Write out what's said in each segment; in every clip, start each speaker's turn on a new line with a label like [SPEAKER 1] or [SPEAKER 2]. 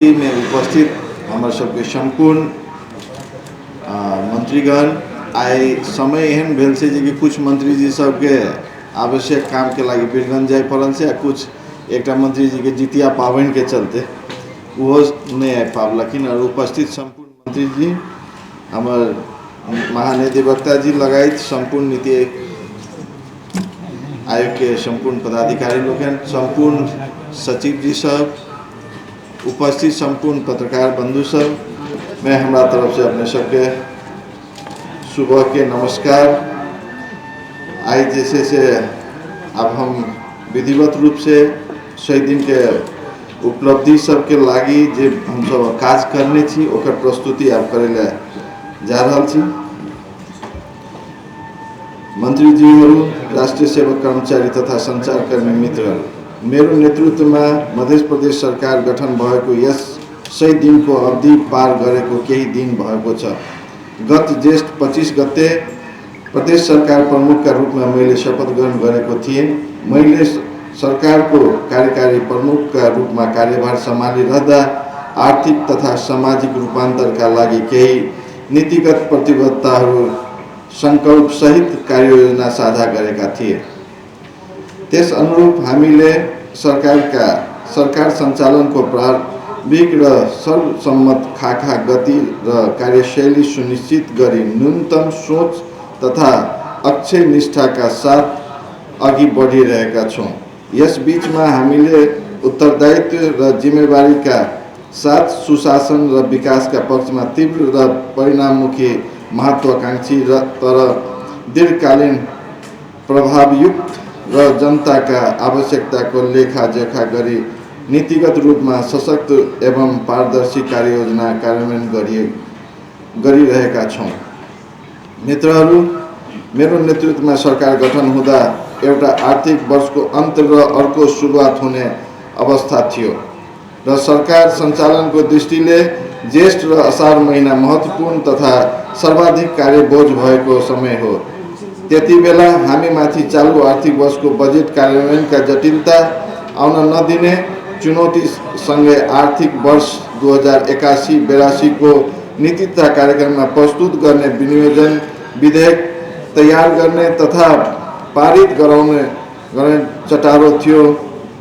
[SPEAKER 1] में उपस्थित हमर सबके सम्पूर्ण मंत्रीगण, आइ समय एहन भेल छै जे कि कुछ मंत्रीजी सबके आवश्यक कामके लागि वीरगंज जाय पड़ल छै आ कुछ एकटा मंत्रीजीके जितिया पाबनिके चलते ओहो नहि आबि पाबलखिन। आओर उपस्थित सम्पूर्ण मंत्रीजी, हमर महानिधिवक्ता जी लगायत सम्पूर्ण नीति आयोगके सम्पूर्ण पदाधिकारी लोकनि, सम्पूर्ण सचिव जी सब, उपस्थित सम्पूर्ण पत्रकार बंधु सब, मैं हमरा तरफ से अपने सबके सुबह के नमस्कार। आइ जे छै से अब हम विधिवत रूप से 100 दिन के उपलब्धि सबके लागि जे हमसब काज करने छी ओकर प्रस्तुति आब करै लए जा रहल छी। मन्त्रीजीहरू, राष्ट्रिय सेवक कर्मचारी तथा सञ्चारकर्मी मित्रहरू, मेरो नेतृत्वमा मध्य प्रदेश सरकार गठन भएको यस 100 दिनको अवधि पार गरेको केही दिन भएको छ। गत ज्येष्ठ 25 गते प्रदेश सरकार प्रमुखका रूपमा मैले शपथ ग्रहण गरेको थिएँ। मैले सरकारको कार्यकारी प्रमुखका रूपमा कार्यभार सम्हालिरहँदा आर्थिक तथा सामाजिक रूपान्तरका लागि केही नीतिगत प्रतिबद्धताहरू सङ्कल्प सहित कार्ययोजना साझा गरेका थिए। त्यस अनुरूप हामीले सरकार सञ्चालनको प्रारम्भिक र सर्वसम्मत खाका गति र कार्यशैली सुनिश्चित गरी न्यूनतम सोच तथा अक्षय निष्ठाका साथ अघि बढिरहेका छौँ। यस बीचमा हामीले उत्तरदायित्व र जिम्मेवारीका साथ सुशासन र विकासका पक्षमा तीव्र र परिणाममुखी महत्वाकांक्षी र तर दीर्घकालीन प्रभावयुक्त र जनताका आवश्यकताको लेखाजोखा गरी नीतिगत रूपमा सशक्त एवं पारदर्शी कार्ययोजना कार्यान्वयन गरिरहेका छौँ। मित्रहरू, मेरो नेतृत्वमा सरकार गठन हुँदा एउटा आर्थिक वर्षको अन्त र अर्को सुरुवात हुने अवस्था थियो र सरकार सञ्चालनको दृष्टिले ज्येष्ठ र असार महिना महत्त्वपूर्ण तथा सर्वाधिक कार्यबोझ भएको समय हो। त्यति बेला हामीमाथि चालु आर्थिक वर्षको बजेट कार्यान्वयनका जटिलता आउन नदिने चुनौतीसँगै आर्थिक वर्ष 2081-82 को नीति तथा कार्यक्रममा प्रस्तुत गर्ने विनियोजन विधेयक तयार गर्ने तथा पारित गराउने गर्ने चटारो थियो,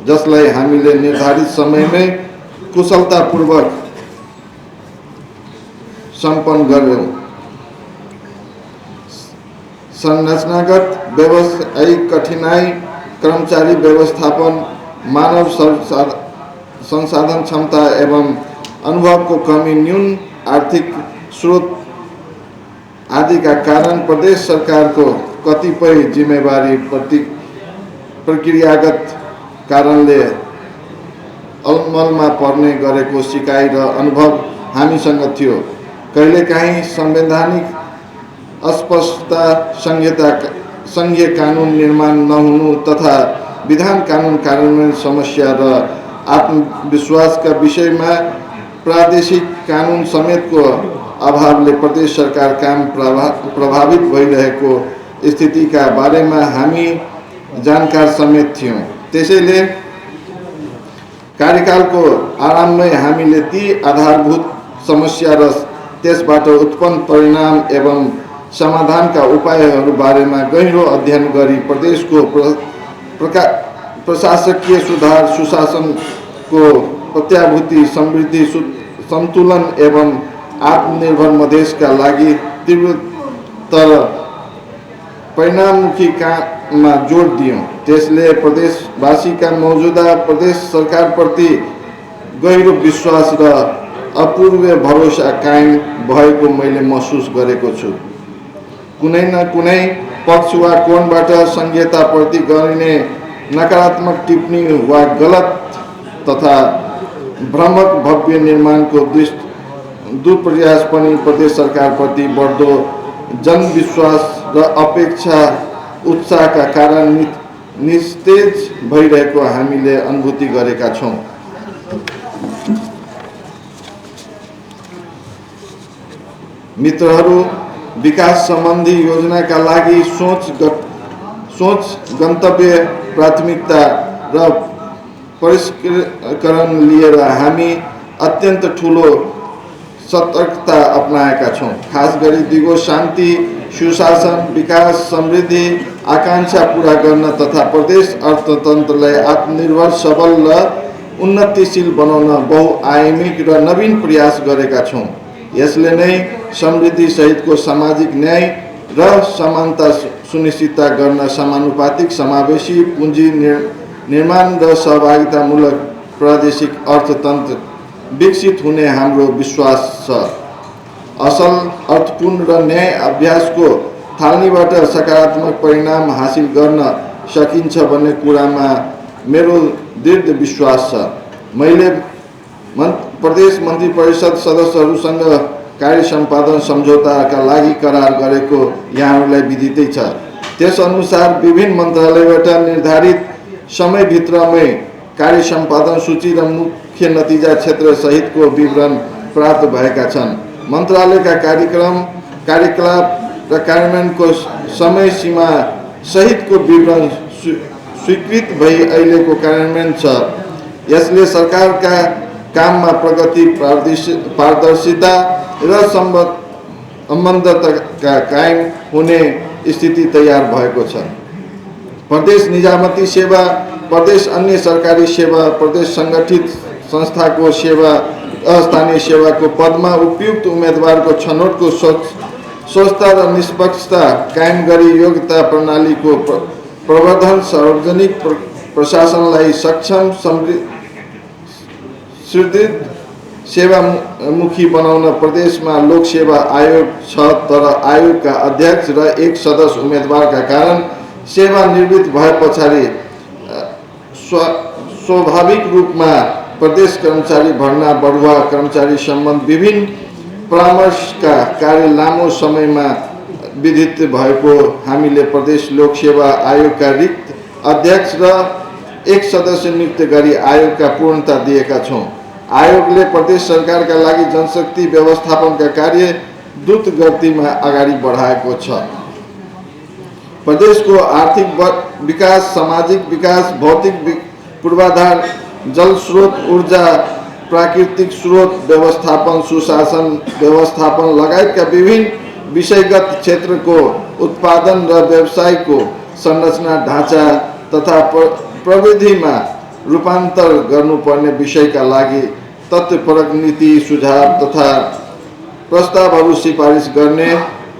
[SPEAKER 1] जसलाई हामीले निर्धारित समयमै कुशलतापूर्वक सम्पन्न गर्यौँ। संरचनागत व्यावसायिक कठिनाई, कर्मचारी व्यवस्थापन, मानव संसाधन क्षमता एवं अनुभवको कमी, न्यून आर्थिक स्रोत आदिका कारण प्रदेश सरकारको कतिपय जिम्मेवारी प्रक्रियागत कारणले अलमलमा पर्ने गरेको सिकाइ र अनुभव हामीसँग थियो। कहिलेकाहीँ संवैधानिक अस्पष्टता, सङ्घीय कानुन निर्माण नहुनु तथा विधान कानुन कार्यान्वयन समस्या र आत्मविश्वासका विषयमा प्रादेशिक कानुन समेतको अभावले प्रदेश सरकार काम प्रभावित भइरहेको स्थितिका बारेमा हामी जानकार समेत थियौँ। त्यसैले कार्यकालको आरम्भमै हामीले ती आधारभूत समस्या र त्यसबाट उत्पन्न परिणाम एवं समाधानका उपायहरू बारेमा गहिरो अध्ययन गरी प्रदेशको प्रशासकीय सुधार, सुशासनको प्रत्याभूति, समृद्धि, सन्तुलन एवं आत्मनिर्भर मधेसका लागि तीव्रतर परिणाममुखी काममा जोड दियौँ। त्यसले प्रदेशवासीका मौजुदा प्रदेश सरकारप्रति गहिरो विश्वास र अपूर्व भरोसा कायम भएको मैले महसुस गरेको छु। कुनै न कुनै पक्ष वा कोणबाट संघीयताप्रति गरिने नकारात्मक टिप्पणी वा गलत तथा भ्रमक भव्य निर्माणको दुष्प्रयास पनि प्रदेश सरकारप्रति बढ्दो जनविश्वास र अपेक्षा उत्साहका कारण निस्तेज भइरहेको हामीले अनुभूति गरेका छौँ। मित्रहरू, विकास सम्बन्धी योजनाका लागि सोच, गन्तव्य, प्राथमिकता र परिष्करण लिएर हामी अत्यन्त ठूलो सतर्कता अपनाएका छौँ। खास गरी दिगो शान्ति, सुशासन, विकास, समृद्धि आकांक्षा पूरा गर्न तथा प्रदेश अर्थतन्त्रलाई आत्मनिर्भर, सबल र उन्नतिशील बनाउन बहुआयामिक र नवीन प्रयास गरेका छौँ। यसले नै समृद्धि सहितको सामाजिक न्याय र समानता सुनिश्चितता गर्न समानुपातिक, समावेशी पुँजी निर्माण र सहभागितामूलक प्रादेशिक अर्थतन्त्र विकसित हुने हाम्रो विश्वास छ। असल, अर्थपूर्ण र न्याय अभ्यासको थालनीबाट सकारात्मक परिणाम हासिल गर्न सकिन्छ भन्ने कुरामा मेरो दृढ विश्वास छ। मैले प्रदेश मन्त्री परिषद सदस्यहरूसँग कार्य सम्पादन सम्झौताका लागि करार गरेको यहाँहरूलाई विदितै छ। त्यसअनुसार विभिन्न मन्त्रालयबाट निर्धारित समयभित्रमै कार्य सम्पादन सूची र मुख्य नतिजा क्षेत्र सहितको विवरण प्राप्त भएका छन्। मन्त्रालयका कार्यक्रम, कार्यकलाप र कार्यान्वयनको समय सीमा सहितको विवरण स्वीकृत भई अहिलेको कार्यान्वयन छ। यसले सरकारका काममा प्रगति, पारदर्शिता र सम्बन्धता कायम हुने स्थिति तयार भएको छ। प्रदेश निजामती सेवा, प्रदेश अन्य सरकारी सेवा, प्रदेश सङ्गठित संस्थाको सेवा, स्थानीय सेवाको पदमा उपयुक्त उम्मेदवारको छनौटको स्वस्थता र निष्पक्षता कायम गरी योग्यता प्रणालीको प्रवर्धन, सार्वजनिक प्रशासनलाई सक्षम, सुदृढ सेवामुखी बनाउन प्रदेशमा लोकसेवा आयोग छ, तर आयोगका अध्यक्ष र एक सदस्य उम्मेदवारका कारण सेवानिवृत्त भए पछाडि स्वाभाविक रूपमा प्रदेश कर्मचारी भर्ना, बढुवा कर्मचारी सम्बन्ध विभिन्न परामर्शका कार्य लामो समयमा विधित भएको हामीले प्रदेश लोकसेवा आयोगका रिक्त अध्यक्ष र एक सदस्य नियुक्त गरी आयोगका पूर्णता दिएका छौँ। आयोगले प्रदेश सरकारका लागि जनशक्ति व्यवस्थापनका कार्य द्रुत गतिमा अगाडि बढाएको छ। प्रदेशको आर्थिक विकास, सामाजिक विकास, भौतिक पूर्वाधार, जलस्रोत, ऊर्जा, प्राकृतिक स्रोत व्यवस्थापन, सुशासन व्यवस्थापन लगायतका विभिन्न विषयगत क्षेत्रको उत्पादन र व्यवसायको संरचना, ढाँचा तथा प्रविधिमा रूपान्तर गर्नुपर्ने विषयका लागि तथ्यपरक नीति, सुझाव तथा प्रस्तावहरू सिफारिस गर्ने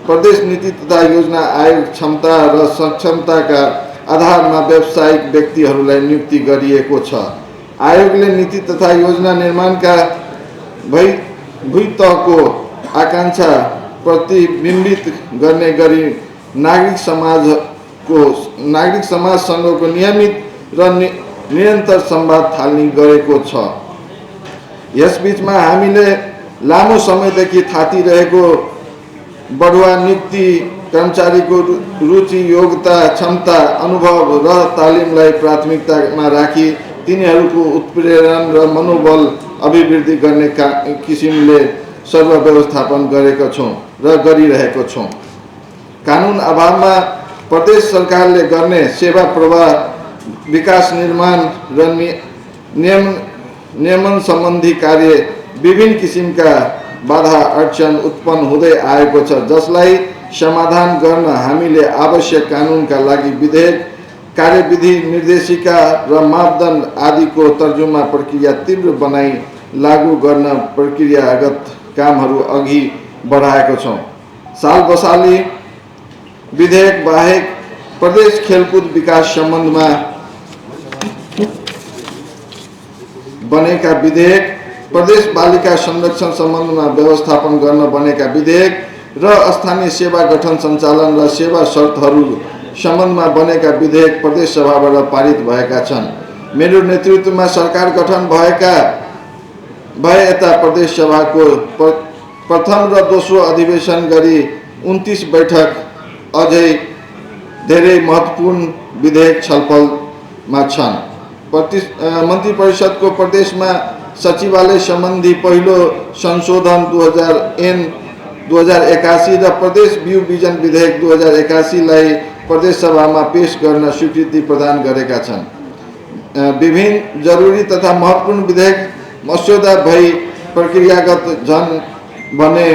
[SPEAKER 1] प्रदेश नीति तथा योजना आयोग क्षमता र सक्षमताका आधारमा व्यावसायिक व्यक्तिहरूलाई नियुक्ति गरिएको छ। आयोगले नीति तथा योजना निर्माणका भूतहको आकांक्षा प्रतिबिम्बित गर्ने गरी नागरिक समाजसँगको नियमित र निरन्तर संवाद थालनी गरेको छ। यसबीचमा हामीले लामो समयदेखि थातिरहेको बढुवा नियुक्ति, कर्मचारीको रुचि, योग्यता, क्षमता, अनुभव र तालिमलाई प्राथमिकतामा राखी तिनीहरूको उत्प्रेरण र मनोबल अभिवृद्धि गर्ने किसिमले सर्वव्यवस्थापन गरेका छौँ र गरिरहेको छौँ। कानुन अभावमा प्रदेश सरकारले गर्ने सेवा प्रवाह, विकास निर्माण र नियमन सम्बन्धी कार्य विभिन्न किसिमका बाधा अडचन उत्पन्न हुँदै आएको छ, जसलाई समाधान गर्न हामीले आवश्यक कानुनका लागि विधेयक, कार्यविधि, निर्देशिका र मापदण्ड आदिको तर्जुमा प्रक्रिया तीव्र बनाई लागू गर्न प्रक्रियागत कामहरू अघि बढाएको छौँ। साल बसाली विधेयक बाहेक प्रदेश खेलकुद विकास सम्बन्धमा बनेका विधेयक, प्रदेश बालिका संरक्षण सम्बन्धमा व्यवस्थापन गर्न बनेका विधेयक र स्थानीय सेवा गठन, सञ्चालन र सेवा शर्तहरू सम्बन्धमा बनेका विधेयक प्रदेश सभाबाट पारित भएका छन्। मेरो नेतृत्वमा सरकार गठन भए यता प्रदेश सभाको प्रथम र दोस्रो अधिवेशन गरी 29 बैठक अझै धेरै महत्त्वपूर्ण विधेयक छलफलमा छन्। मन्त्री परिषदको प्रदेशमा सचिवालय सम्बन्धी पहिलो संशोधन 2081 र प्रदेश बिउ बिजन विधेयक 2081 लाई प्रदेश सभामा पेश गर्न स्वीकृति प्रदान गरेका छन्। विभिन्न जरुरी तथा महत्त्वपूर्ण विधेयक मस्यौदा भई प्रक्रियागत झन भने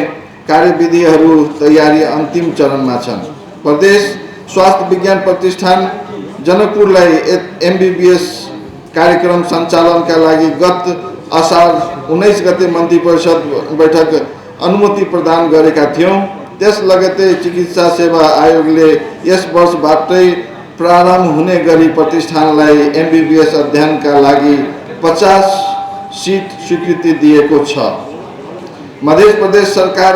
[SPEAKER 1] कार्यविधिहरू तयारी अन्तिम चरणमा छन्। प्रदेश स्वास्थ्य विज्ञान प्रतिष्ठान जनकपुरलाई एमबीबीएस कार्यक्रम सञ्चालनका लागि गत असार 19 गते मन्त्री परिषद बैठक अनुमति प्रदान गरेका थियौँ। त्यस लगत्तै चिकित्सा सेवा आयोगले यस वर्षबाटै प्रारम्भ हुने गरी प्रतिष्ठानलाई एमबीबीएस अध्ययनका लागि 50 सिट स्वीकृति दिएको छ। मध्य प्रदेश सरकार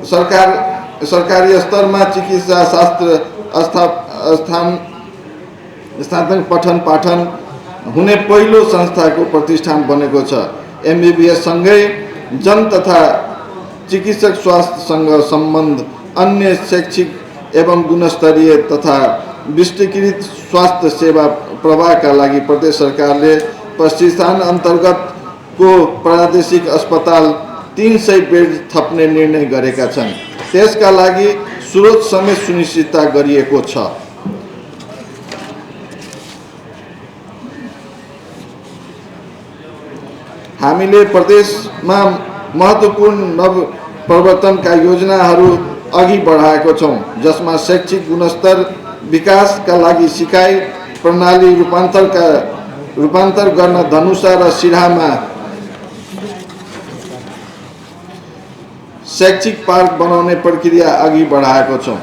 [SPEAKER 1] सरकार सरकारी स्तरमा चिकित्सा शास्त्र स्नातक पठन पाठन हुने पहिलो संस्थाको प्रतिष्ठान बनेको छ। एमबीबीएस सँगै जन तथा चिकित्सक स्वास्थ्यसँग सम्बन्ध अन्य शैक्षिक एवं गुणस्तरीय तथा विस्तृत स्वास्थ्य सेवा प्रवाहका लागि प्रदेश सरकारले प्रतिष्ठान अन्तर्गतको प्रादेशिक अस्पताल 300 बेड थप्ने निर्णय गरेका छन्। त्यसका लागि स्रोत समेत सुनिश्चितता गरिएको छ। हामीले प्रदेशमा महत्त्वपूर्ण नव प्रवर्तनका योजनाहरू अघि बढाएको छौँ, जसमा शैक्षिक गुणस्तर विकासका लागि सिकाइ प्रणाली रूपान्तर गर्न धनुषा र सिराहामा शैक्षिक पार्क बनाउने प्रक्रिया अघि बढाएको छौँ।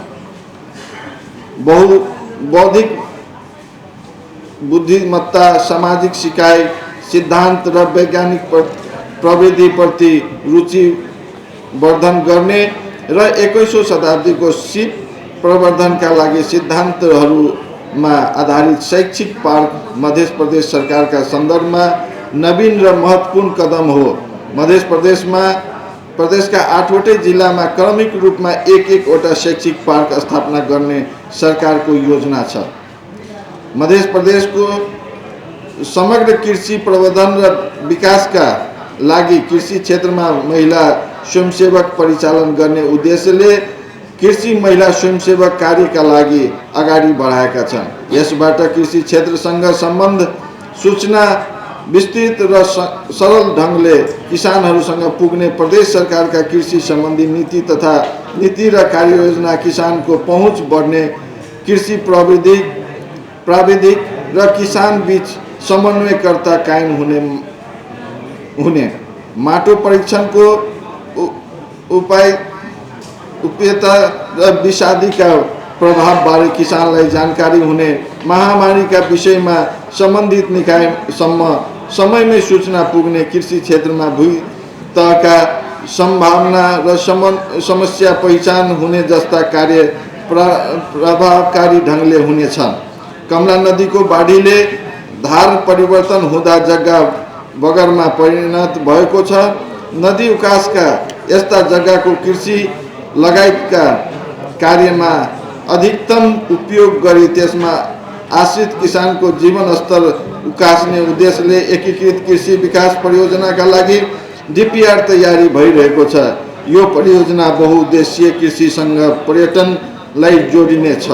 [SPEAKER 1] बौद्धिक बुद्धिमत्ता, सामाजिक सिकाइ सिद्धान्त र वैज्ञानिक प्रविधिप्रति रुचि वर्धन गर्ने र 21औं शताब्दीको सिप प्रवर्धनका लागि सिद्धान्तहरूमा आधारित शैक्षिक पार्क मध्य प्रदेश सरकारका सन्दर्भमा नवीन र महत्त्वपूर्ण कदम हो। मध्य प्रदेशका 8वटै जिल्लामा क्रमिक रूपमा एक एकवटा शैक्षिक पार्क स्थापना गर्ने सरकारको योजना छ। मध्य प्रदेशको समग्र कृषि प्रवर्धन र विकासका लागि कृषि क्षेत्रमा महिला स्वयंसेवक परिचालन गर्ने उद्देश्यले कृषि महिला स्वयंसेवक कार्यका लागि अगाडि बढाएका छन्। यसबाट कृषि क्षेत्रसँग सम्बन्ध सूचना विस्तृत र सरल ढङ्गले किसानहरूसँग पुग्ने प्रदेश सरकारका कृषि सम्बन्धी नीति तथा नीति र कार्ययोजना किसानको पहुँच बढ्ने, कृषि प्राविधिक र किसान बीच समन्वयकर्ता कायम हुने, माटो परीक्षणको उपयोगिता र विषादीका प्रभावबारे किसानलाई जानकारी हुने, महामारीका विषयमा सम्बन्धित निकायसम्म समयमै सूचना पुग्ने, कृषि क्षेत्रमा भूइ तहका सम्भावना र समस्या पहिचान हुने जस्ता कार्य प्रभावकारी ढङ्गले हुनेछन्। कमला नदीको बाढीले धार परिवर्तन हुँदा जग्गा बगरमा परिणत भएको छ। नदी उकासका यस्ता जग्गाको कृषि लगायतका कार्यमा अधिकतम उपयोग गरी त्यसमा आश्रित किसानको जीवनस्तर उकास्ने उद्देश्यले एकीकृत कृषि विकास परियोजनाका लागि डिपिआर तयारी भइरहेको छ। यो परियोजना बहुउद्देशीय कृषिसँग पर्यटनलाई जोडिनेछ।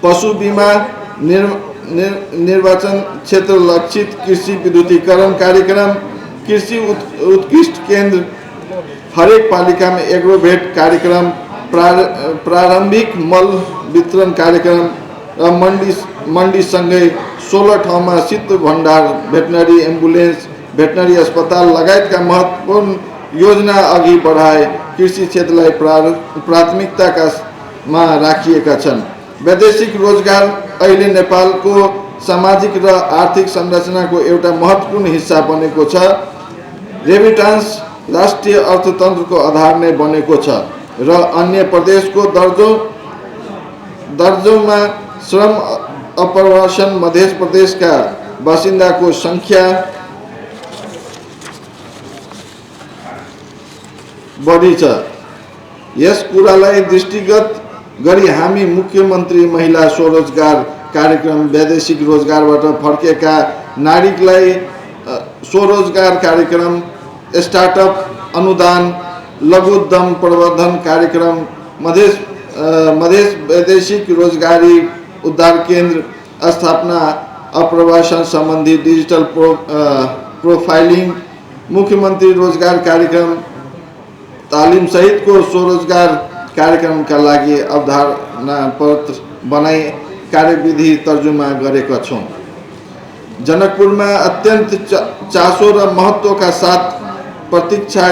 [SPEAKER 1] पशु बिमा निर्वाचन क्षेत्र लक्षित कृषि विद्युतीकरण कार्यक्रम, कृषि उत्कृष्ट केन्द्र, हरेक पालिकामा एग्रोभेट कार्यक्रम, प्रारम्भिक मल वितरण कार्यक्रम र मण्डीसँगै 16 ठाउँमा शीत भण्डार, भेटनरी एम्बुलेन्स, भेटनरी अस्पताल लगायतका महत्त्वपूर्ण योजना अघि बढाए कृषि क्षेत्रलाई प्राथमिकतामा राखिएका छन्। वैदेशिक रोजगार अहिले नेपालको सामाजिक र आर्थिक संरचनाको एउटा महत्त्वपूर्ण हिस्सा बनेको छ। रेमिटान्स राष्ट्रिय अर्थतन्त्रको आधार नै बनेको छ र अन्य प्रदेशको दर्जौँमा श्रम आप्रवासन मध्य प्रदेशका बासिन्दाको सङ्ख्या बढी छ। यस कुरालाई दृष्टिगत गरी हामी मुख्यमन्त्री महिला स्वरोजगार कार्यक्रम, वैदेशिक रोजगारबाट फर्केका नागरिकलाई स्वरोजगार कार्यक्रम, स्टार्टअप अनुदान, लघु उद्यम प्रवर्धन कार्यक्रम, मधेस वैदेशिक रोजगारी उद्धार केन्द्र स्थापना, आप्रवासन सम्बन्धी डिजिटल प्रोफाइलिङ, मुख्यमन्त्री रोजगार कार्यक्रम, तालिम सहितको स्वरोजगार कार्यक्रमका लागि अवधारणा पत्र बनाई कार्यविधि तर्जुमा गरेका छौँ। जनकपुरमा अत्यन्त चासो र महत्त्वका साथ प्रतीक्षा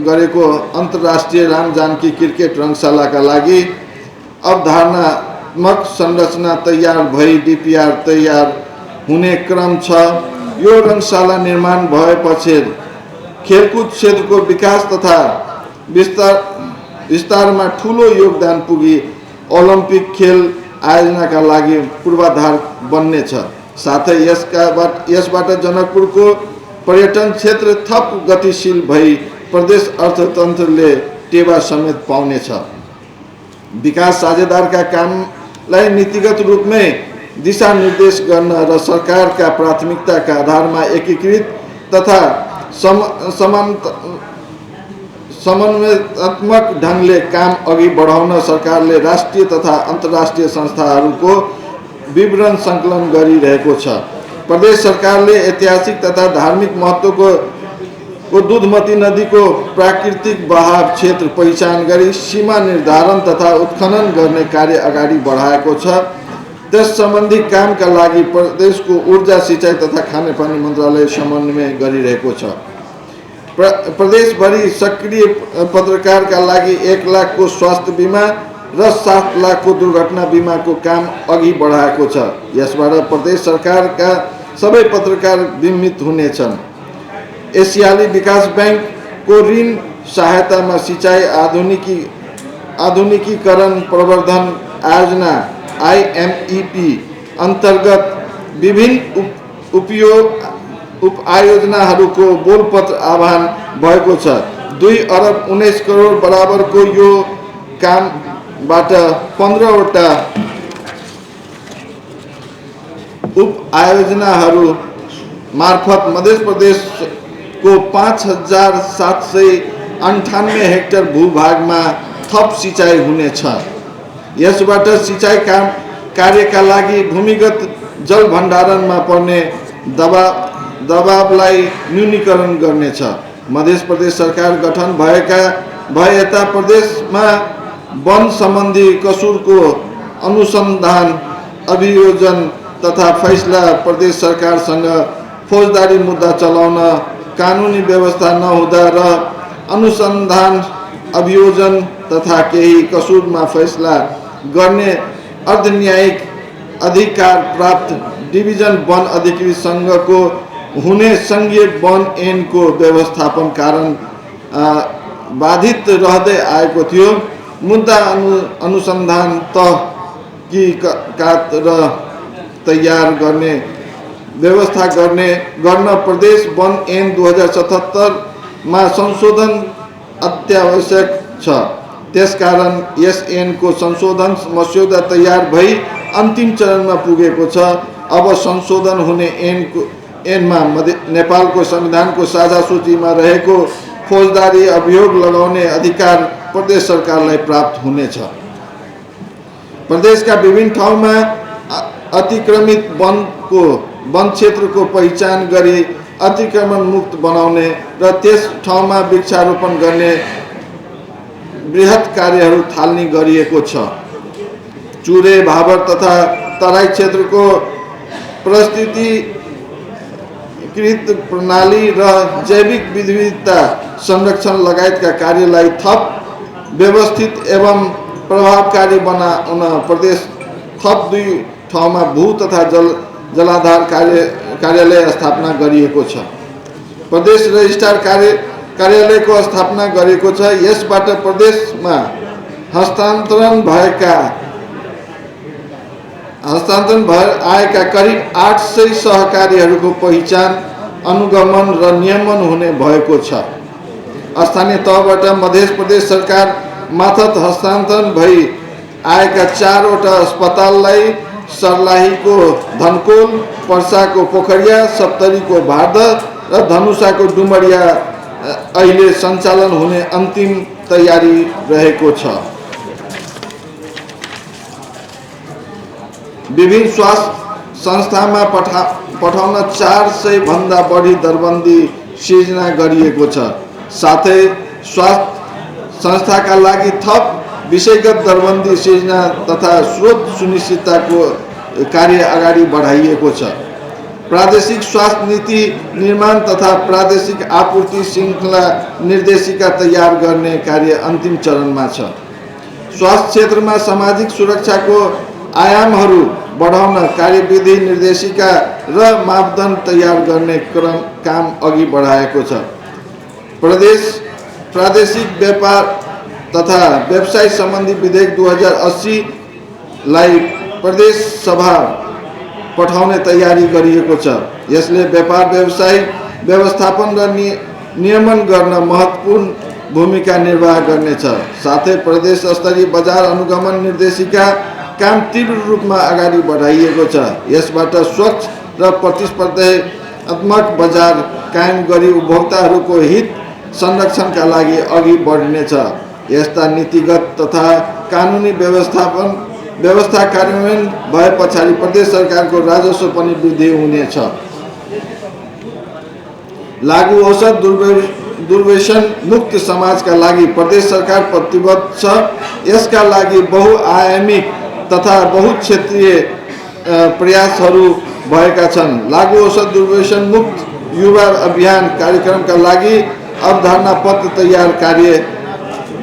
[SPEAKER 1] गरेको अन्तर्राष्ट्रिय रामजानकी क्रिकेट रङ्गशालाका लागि अवधारणात्मक संरचना तयार भई डिपिआर तयार हुने क्रम छ। यो रङ्गशाला निर्माण भएपछि खेलकुद क्षेत्रको विकास तथा विस्तारमा ठूलो योगदान पुगी ओलम्पिक खेल आयोजनाका लागि पूर्वाधार बन्नेछ। साथै यसबाट जनकपुरको पर्यटन क्षेत्र थप गतिशील भई प्रदेश अर्थतन्त्रले टेवा समेत पाउनेछ। विकास साझेदारका कामलाई नीतिगत रूपमै दिशानिर्देश गर्न र सरकारका प्राथमिकताका आधारमा एकीकृत तथा समन्वयात्मक ढङ्गले काम अघि बढाउन सरकारले राष्ट्रिय तथा अन्तर्राष्ट्रिय संस्थाहरूको विवरण सङ्कलन गरिरहेको छ। प्रदेश सरकारले ऐतिहासिक तथा धार्मिक महत्त्वको दुधमती नदीको प्राकृतिक बहाव क्षेत्र पहिचान गरी सीमा निर्धारण तथा उत्खनन गर्ने कार्य अगाडि बढाएको छ। त्यस सम्बन्धी कामका लागि प्रदेशको ऊर्जा, सिँचाइ तथा खानेपानी मन्त्रालय समन्वय गरिरहेको छ। प्रदेशभरि सक्रिय पत्रकारका लागि 1 लाखको स्वास्थ्य बिमा र 7 लाखको दुर्घटना बिमाको काम अघि बढाएको छ। यसबाट प्रदेश सरकारका सबै पत्रकार बिमित हुनेछन्। एसियाली विकास ब्याङ्कको ऋण सहायतामा सिँचाइ आधुनिकीकरण प्रवर्धन आयोजना IMEP अन्तर्गत विभिन्न उपआयोजनाहरूको बोलपत्र आह्वान भएको छ। 2 अरब 19 करोड बराबरको यो कामबाट 15वटा उपआयोजनाहरू मार्फत मध्य प्रदेशको 5798 हेक्टर भूभागमा थप सिँचाइ हुनेछ। यसबाट सिँचाइ कार्यका लागि भूमिगत जल भण्डारणमा पर्ने दबावलाई न्यूनीकरण गर्नेछ। मध्य प्रदेश सरकार गठन भए यता प्रदेशमा वन सम्बन्धी कसुरको अनुसन्धान, अभियोजन तथा फैसला प्रदेश सरकारसँग फौजदारी मुद्दा चलाउन कानुनी व्यवस्था नहुँदा र अनुसन्धान, अभियोजन तथा केही कसुरमा फैसला गर्ने अर्धन्यायिक अधिकार प्राप्त डिभिजन वन अधिकृत सङ्घको हुने सङ्घीय वन ऐनको व्यवस्थापन कारण बाधित रहँदै आएको थियो। मुद्दा अनुसन्धान तहकिकात र तयार गर्ने व्यवस्था गर्न प्रदेश वन ऐन 2077 मा संशोधन अत्यावश्यक छ। त्यसकारण यस ऐनको संशोधन मस्यौदा तयार भई अन्तिम चरणमा पुगेको छ। अब संशोधन हुने ऐनमा नेपालको संविधानको साझा सूचीमा रहेको फौजदारी अभियोग लगाउने अधिकार प्रदेश सरकारलाई प्राप्त हुनेछ। प्रदेशका विभिन्न ठाउँमा अतिक्रमित वन क्षेत्रको पहिचान गरी अतिक्रमण मुक्त बनाउने र त्यस ठाउँमा वृक्षारोपण गर्ने बृहत कार्यहरू थालनी गरिएको छ। चुरे, भाबर तथा तराई क्षेत्रको परिस्थितिकृत प्रणाली र जैविक विविधता संरक्षण लगायतका कार्यलाई थप व्यवस्थित एवं प्रभावकारी बनाउन प्रदेश थप 2 ठाउँमा भू तथा जलाधार कार्यालय स्थापना गरिएको छ। प्रदेश रजिस्ट्रार कार्यालयको स्थापना गरिएको छ। यसबाट प्रदेशमा हस्तान्तरण भएर आएका करिब 800 सहकारीहरूको पहिचान, अनुगमन र नियमन हुने भएको छ। स्थानीय तहबाट मध्य प्रदेश सरकार मार्फत हस्तान्तरण भई आएका 4वटा अस्पताललाई सर्लाहीको धनकोल, पर्साको पोखरिया, सप्तरीको भारदह र धनुषाको डुमरिया अहिले सञ्चालन हुने अन्तिम तयारी रहेको छ। विभिन्न स्वास्थ्य संस्थामा पठाउन 400 भन्दा बढी दरबन्दी सिर्जना गरिएको छ। साथै स्वास्थ्य संस्थाका लागि थप विषयगत दरबन्दी सिर्जना तथा स्रोत सुनिश्चितताको कार्य अगाडि बढाइएको छ। प्रादेशिक स्वास्थ्य नीति निर्माण तथा प्रादेशिक आपूर्ति श्रृङ्खला निर्देशिका तयार गर्ने कार्य अन्तिम चरणमा छ। स्वास्थ्य क्षेत्रमा सामाजिक सुरक्षाको आयामहरू बढाउन कार्यविधि निर्देशिका र मापदण्ड तयार गर्ने काम अघि बढाएको छ। प्रदेश प्रादेशिक व्यापार तथा व्यवसाय सम्बन्धी विधेयक 2080 लाई प्रदेश सभा पठाउने तयारी गरिएको छ। यसले व्यापार व्यवसाय व्यवस्थापन र नियमन गर्न महत्त्वपूर्ण भूमिका निर्वाह गर्नेछ। साथै प्रदेश स्तरीय बजार अनुगमन निर्देशिका काम तीव्र रूपमा अगाडि बढाइएको छ। यसबाट स्वच्छ र प्रतिस्पर्धात्मक बजार कायम गरी उपभोक्ताहरूको हित संरक्षणका लागि अघि बढ्नेछ। यस्ता नीतिगत तथा कानुनी व्यवस्था कार्यान्वयन भए पछाडि प्रदेश सरकारको राजस्व पनि वृद्धि हुनेछ। लागु औषध दुर्व्यसन मुक्त समाजका लागि प्रदेश सरकार प्रतिबद्ध छ। यसका लागि बहुआयामिक तथा बहुक्षेत्रीय प्रयासहरू भएका छन्। लागु औषध दुर्व्यसन मुक्त युवा अभियान कार्यक्रमका लागि अवधारणा पत्र तयार कार्य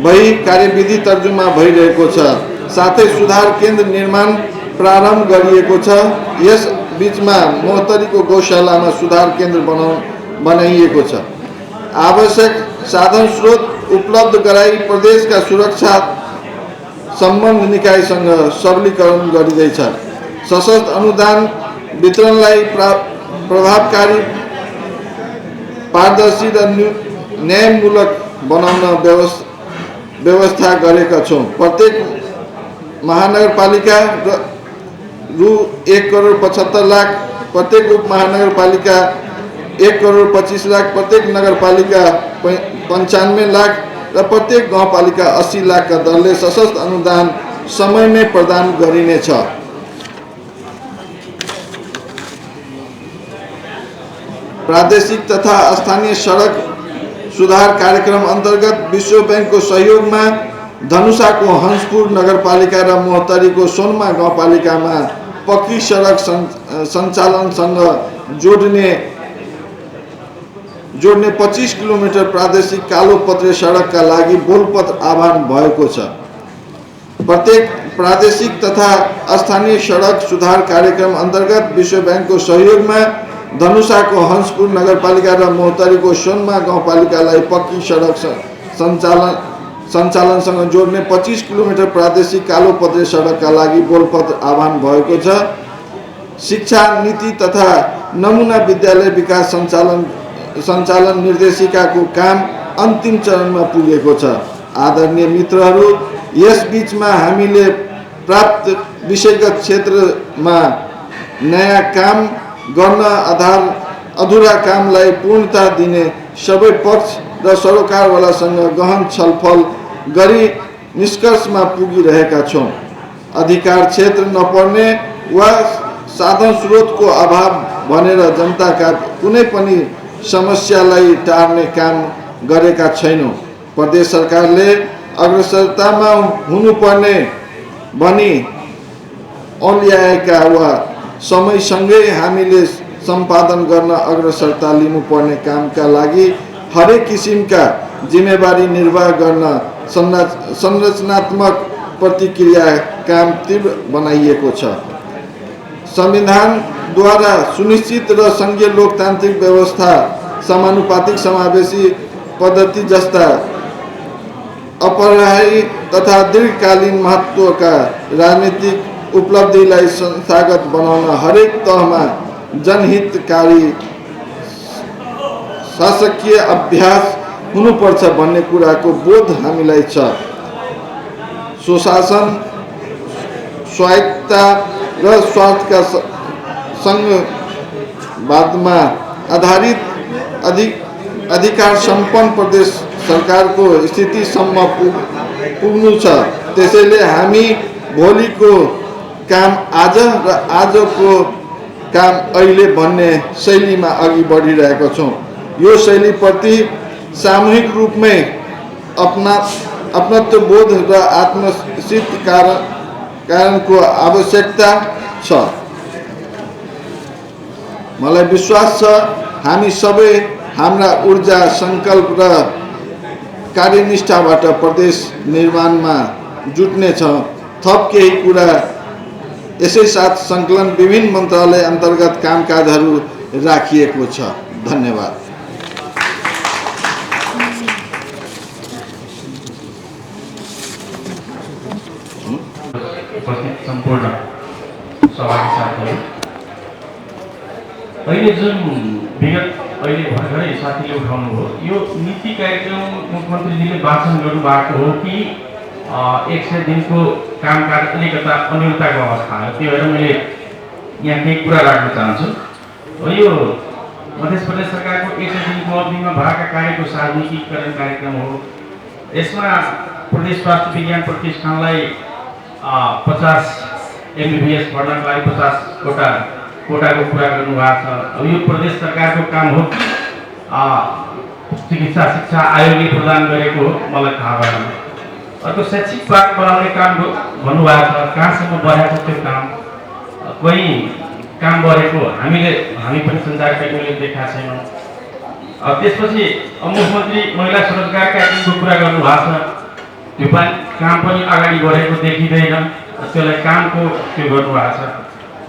[SPEAKER 1] भई कार्यविधि तर्जुमा भइरहेको छ। साथै सुधार केन्द्र निर्माण प्रारम्भ गरिएको छ। यस बीचमा महोत्तरीको गौशालामा सुधार केन्द्र बनाइएको छ। आवश्यक साधन स्रोत उपलब्ध गराई प्रदेशका सुरक्षा सम्बन्ध निकायसँग सबलीकरण गरिँदैछ। सशस्त्र अनुदान वितरणलाई प्रभावकारी, पारदर्शी र न्यायमूलक बनाउन व्यवस्था गरेका छौँ। प्रत्येक महानगरपालिका रु 1,75,00,000, प्रत्येक उपमहानगरपालिका 1,25,00,000, प्रत्येक नगरपालिका 95 लाख र प्रत्येक गाउँपालिका 80 लाखका दरले सशस्त्र अनुदान समयमै प्रदान गरिनेछ। प्रादेशिक तथा स्थानीय सडक सुधार कार्यक्रम अन्तर्गत विश्व ब्याङ्कको सहयोगमा धनुषाको हंसपुर नगरपालिका र महोत्तरीको सोनमा गाउँपालिकामा पक्की सडक सञ्चालनसँग जोड्ने 25 किलोमिटर प्रादेशिक कालोपत्रे सडकका लागि बोलपत्र आह्वान भएको छ। प्रत्येक प्रादेशिक तथा स्थानीय सडक सुधार कार्यक्रम अन्तर्गत विश्व ब्याङ्कको सहयोगमा धनुषाको हंसपुर नगरपालिका र महोत्तरीको सोनमा गाउँपालिकालाई पक्की सडक सञ्चालनसँग जोड्ने 25 किलोमिटर प्रादेशिक कालोपत्रे सडकका लागि बोलपत्र आह्वान भएको छ। शिक्षा नीति तथा नमुना विद्यालय विकास सञ्चालन निर्देशिकाको काम अन्तिम चरणमा पुगेको छ। आदरणीय मित्रहरू, यस बीचमा हामीले प्राप्त विषयगत क्षेत्रमा नयाँ काम गर्न अधुरा कामलाई पूर्णता दिने सबै पक्ष र सरोकारवालासँग गहन छलफल गरी निष्कर्षमा पुगिरहेका छौँ। अधिकार क्षेत्र नपर्ने वा साधन स्रोतको अभाव भनेर जनताका कुनै पनि समस्यालाई टार्ने काम गरेका छैनौँ। प्रदेश सरकारले अग्रसरतामा हुनुपर्ने भनी औल्याएका वा समयसँगै हामीले सम्पादन गर्न अग्रसरता लिनुपर्ने कामका लागि हरेक किसिमका जिम्मेवारी निर्वाह गर्न संरचनात्मक प्रतिक्रिया काम तीव्र बनाइएको छ। संविधानद्वारा सुनिश्चित र सङ्घीय लोकतान्त्रिक व्यवस्था, समानुपातिक समावेशी पद्धति जस्ता अपरिहार्य तथा दीर्घकालीन महत्त्वका राजनीतिक उपलब्धिलाई संस्थागत बनाउन हरेक तहमा जनहितकारी शासकीय अभ्यास हुनुपर्छ भन्ने कुराको बोध हामीलाई छ। सुशासन, स्वायत्तता र स्वार्थका सङ्घवादमा आधारित अधिकार सम्पन्न प्रदेश सरकारको स्थितिसम्म पुग्नु छ। त्यसैले हामी भोलिको काम आज र आजको काम अहिले भन्ने शैलीमा अघि बढिरहेका छौँ। यो शैलीप्रति सामूहिक रूपमै अपनत्वबोध र आत्मसित कारणको आवश्यकता छ। मलाई विश्वास छ हामी सबै हाम्रा ऊर्जा, संकल्प र कार्यनिष्ठाबाट प्रदेश निर्माणमा जुट्नेछौँ। थप केही कुरा यसै साथ सङ्कलन विभिन्न मन्त्रालय अन्तर्गत कामकाजहरू राखिएको छ। धन्यवाद।
[SPEAKER 2] उपस्थित सम्पूर्ण सहभागी साथीहरू, अहिले जुन विगत अहिले भर्खरै साथीले उठाउनुभयो यो नीति कार्यक्रम मुख्यमन्त्रीजीले वाचन गर्नुभएको हो कि 100 दिनको कामकाज अलिकता अन्यलताको अवस्था हो, त्यो भएर मैले यहाँ केही कुरा राख्न चाहन्छु। यो मध्य प्रदेश सरकारको 100 दिनको अवधिमा भएका कार्यको सार्वजनिकीकरण कार्यक्रम हो। यसमा प्रदेश स्वास्थ्य विज्ञान प्रतिष्ठानलाई 50 एमबिबिएस भर्नाको लागि 50 कोटाको कुरा गर्नुभएको छ। अब यो प्रदेश सरकारको काम हो कि चिकित्सा शिक्षा आयोगले प्रदान गरेको हो, मलाई थाहा भएन। अर्को शैक्षिक पार्क बनाउने काम भन्नुभएको छ, कहाँसम्म बढाएको त्यो काम, कोही काम बढेको हामी पनि सञ्चारकर्मीले देखाएको छैनौँ। त्यसपछि मुख्यमन्त्री महिला स्वरोजगार कार्यक्रमको कुरा गर्नुभएको छ, त्यो पनि काम पनि अगाडि बढेको देखिँदैन, त्यसलाई कामको त्यो गर्नुभएको छ।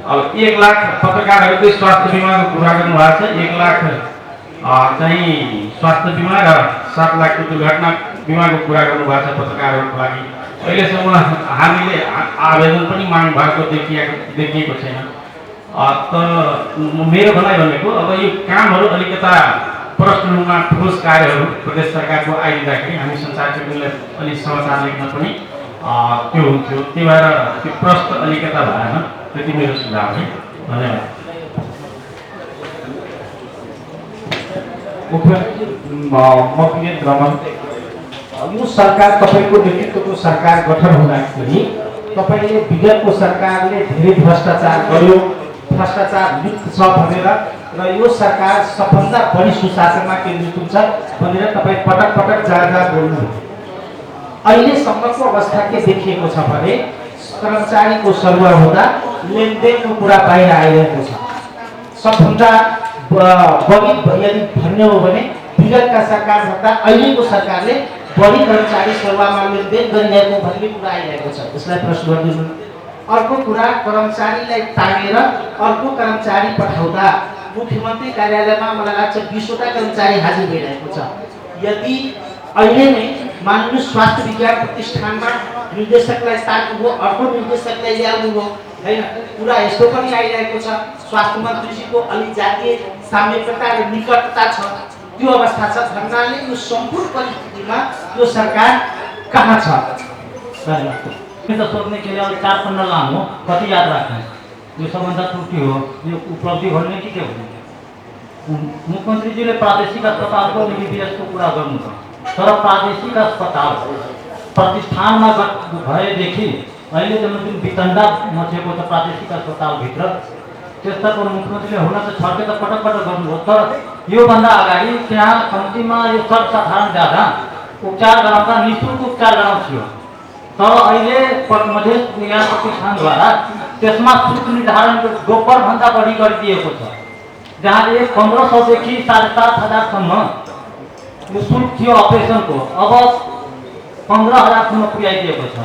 [SPEAKER 2] अब 1 लाख पत्रकारहरूको स्वास्थ्य बिमाको कुरा गर्नुभएको छ, 1 लाख चाहिँ स्वास्थ्य बिमा र 7 लाखको दुर्घटना बिमाको कुरा गर्नुभएको छ पत्रकारहरूको लागि। अहिलेसम्म हामीले आवेदन पनि माग भएको देखिएको छैन। त मेरो भनाइ भनेको अब यो कामहरू अलिकता प्रश्न रूपमा ठोस कार्यहरू प्रदेश सरकारको आइदिँदाखेरि हामी सञ्चारकर्मीलाई अलिक समाचार लेख्न पनि त्यो हुन्थ्यो, त्यही भएर त्यो प्रश्न अलिकता भएन। त्यति मेरो सुझाव है। धन्यवाद।
[SPEAKER 3] मुख्यमन्त्री म वीरेन्द्र रमन, यो सरकार तपाईँको नेतृत्वको सरकार गठन हुँदाखेरि तपाईँले विगतको सरकारले धेरै भ्रष्टाचार गर्यो, भ्रष्टाचार लिप्त छ भनेर र यो सरकार सबभन्दा बढी सुशासनमा केन्द्रित हुन्छ भनेर तपाईँ पटक पटक जहाँ जहाँ बोल्नुभयो। अहिलेसम्मको अवस्था के देखिएको छ भने कर्मचारीको सरुवा हुँदा लेनदेनको कुरा बाहिर आइरहेको छ। सबभन्दा बढी यदि भन्ने हो भने विगतका सरकारभन्दा अहिलेको सरकारले बढी कर्मचारी सरुवामा लेनदेन गरिरहेको भन्ने कुरा आइरहेको छ, यसलाई प्रश्न गरिदिनु। अर्को कुरा, कर्मचारीलाई तानेर अर्को कर्मचारी पठाउँदा मुख्यमन्त्री कार्यालयमा मलाई लाग्छ 20वटा कर्मचारी हाजिर भइरहेको छ। यदि अहिले नै मान्नु स्वास्थ्य विज्ञान प्रतिष्ठानमा निर्देशकलाई तान्नुभयो, अर्को निर्देशकलाई ल्याउनुभयो, होइन, कुरा यस्तो पनि आइरहेको छ। स्वास्थ्य मन्त्रीजीको अलि जातीय साम्यता र निकटता छ, त्यो अवस्था छ। भन्नाले यो सम्पूर्ण परिस्थितिमा यो सरकार कहाँ छ? धन्यवाद।
[SPEAKER 4] त सोध्ने के अलिक 4 पन्ना लामो, कति याद राख्ने, यो सबभन्दा त्रुटि हो, यो उपलब्धि भन्ने कि के भन्ने? मुख्यमन्त्रीजीले प्रादेशिक अस्पतालको एमबिबिएसको कुरा गर्नुभयो, तर प्रादेशिक अस्पताल प्रतिष्ठानमा भएदेखि अहिलेसम्म जुन वितण्डा मचेको छ प्रादेशिक अस्पतालभित्र, त्यसतर्फ मुख्यमन्त्रीले हुन त छर्के त पटक पटक गर्नुभयो, तर योभन्दा अगाडि त्यहाँ कम्तीमा यो सर्वसाधारण जाँदा उपचार गराउँदा निःशुल्क उपचार गराउँथ्यो, तर अहिले मधेस विज्ञान प्रतिष्ठानद्वारा त्यसमा शुल्क निर्धारण दोब्बरभन्दा बढी गरिदिएको छ, जहाँ 1500 देखि 7,500सम्म यो शुल्क थियो अपरेसनको, अब 15,000सम्म पुर्याइदिएको छ।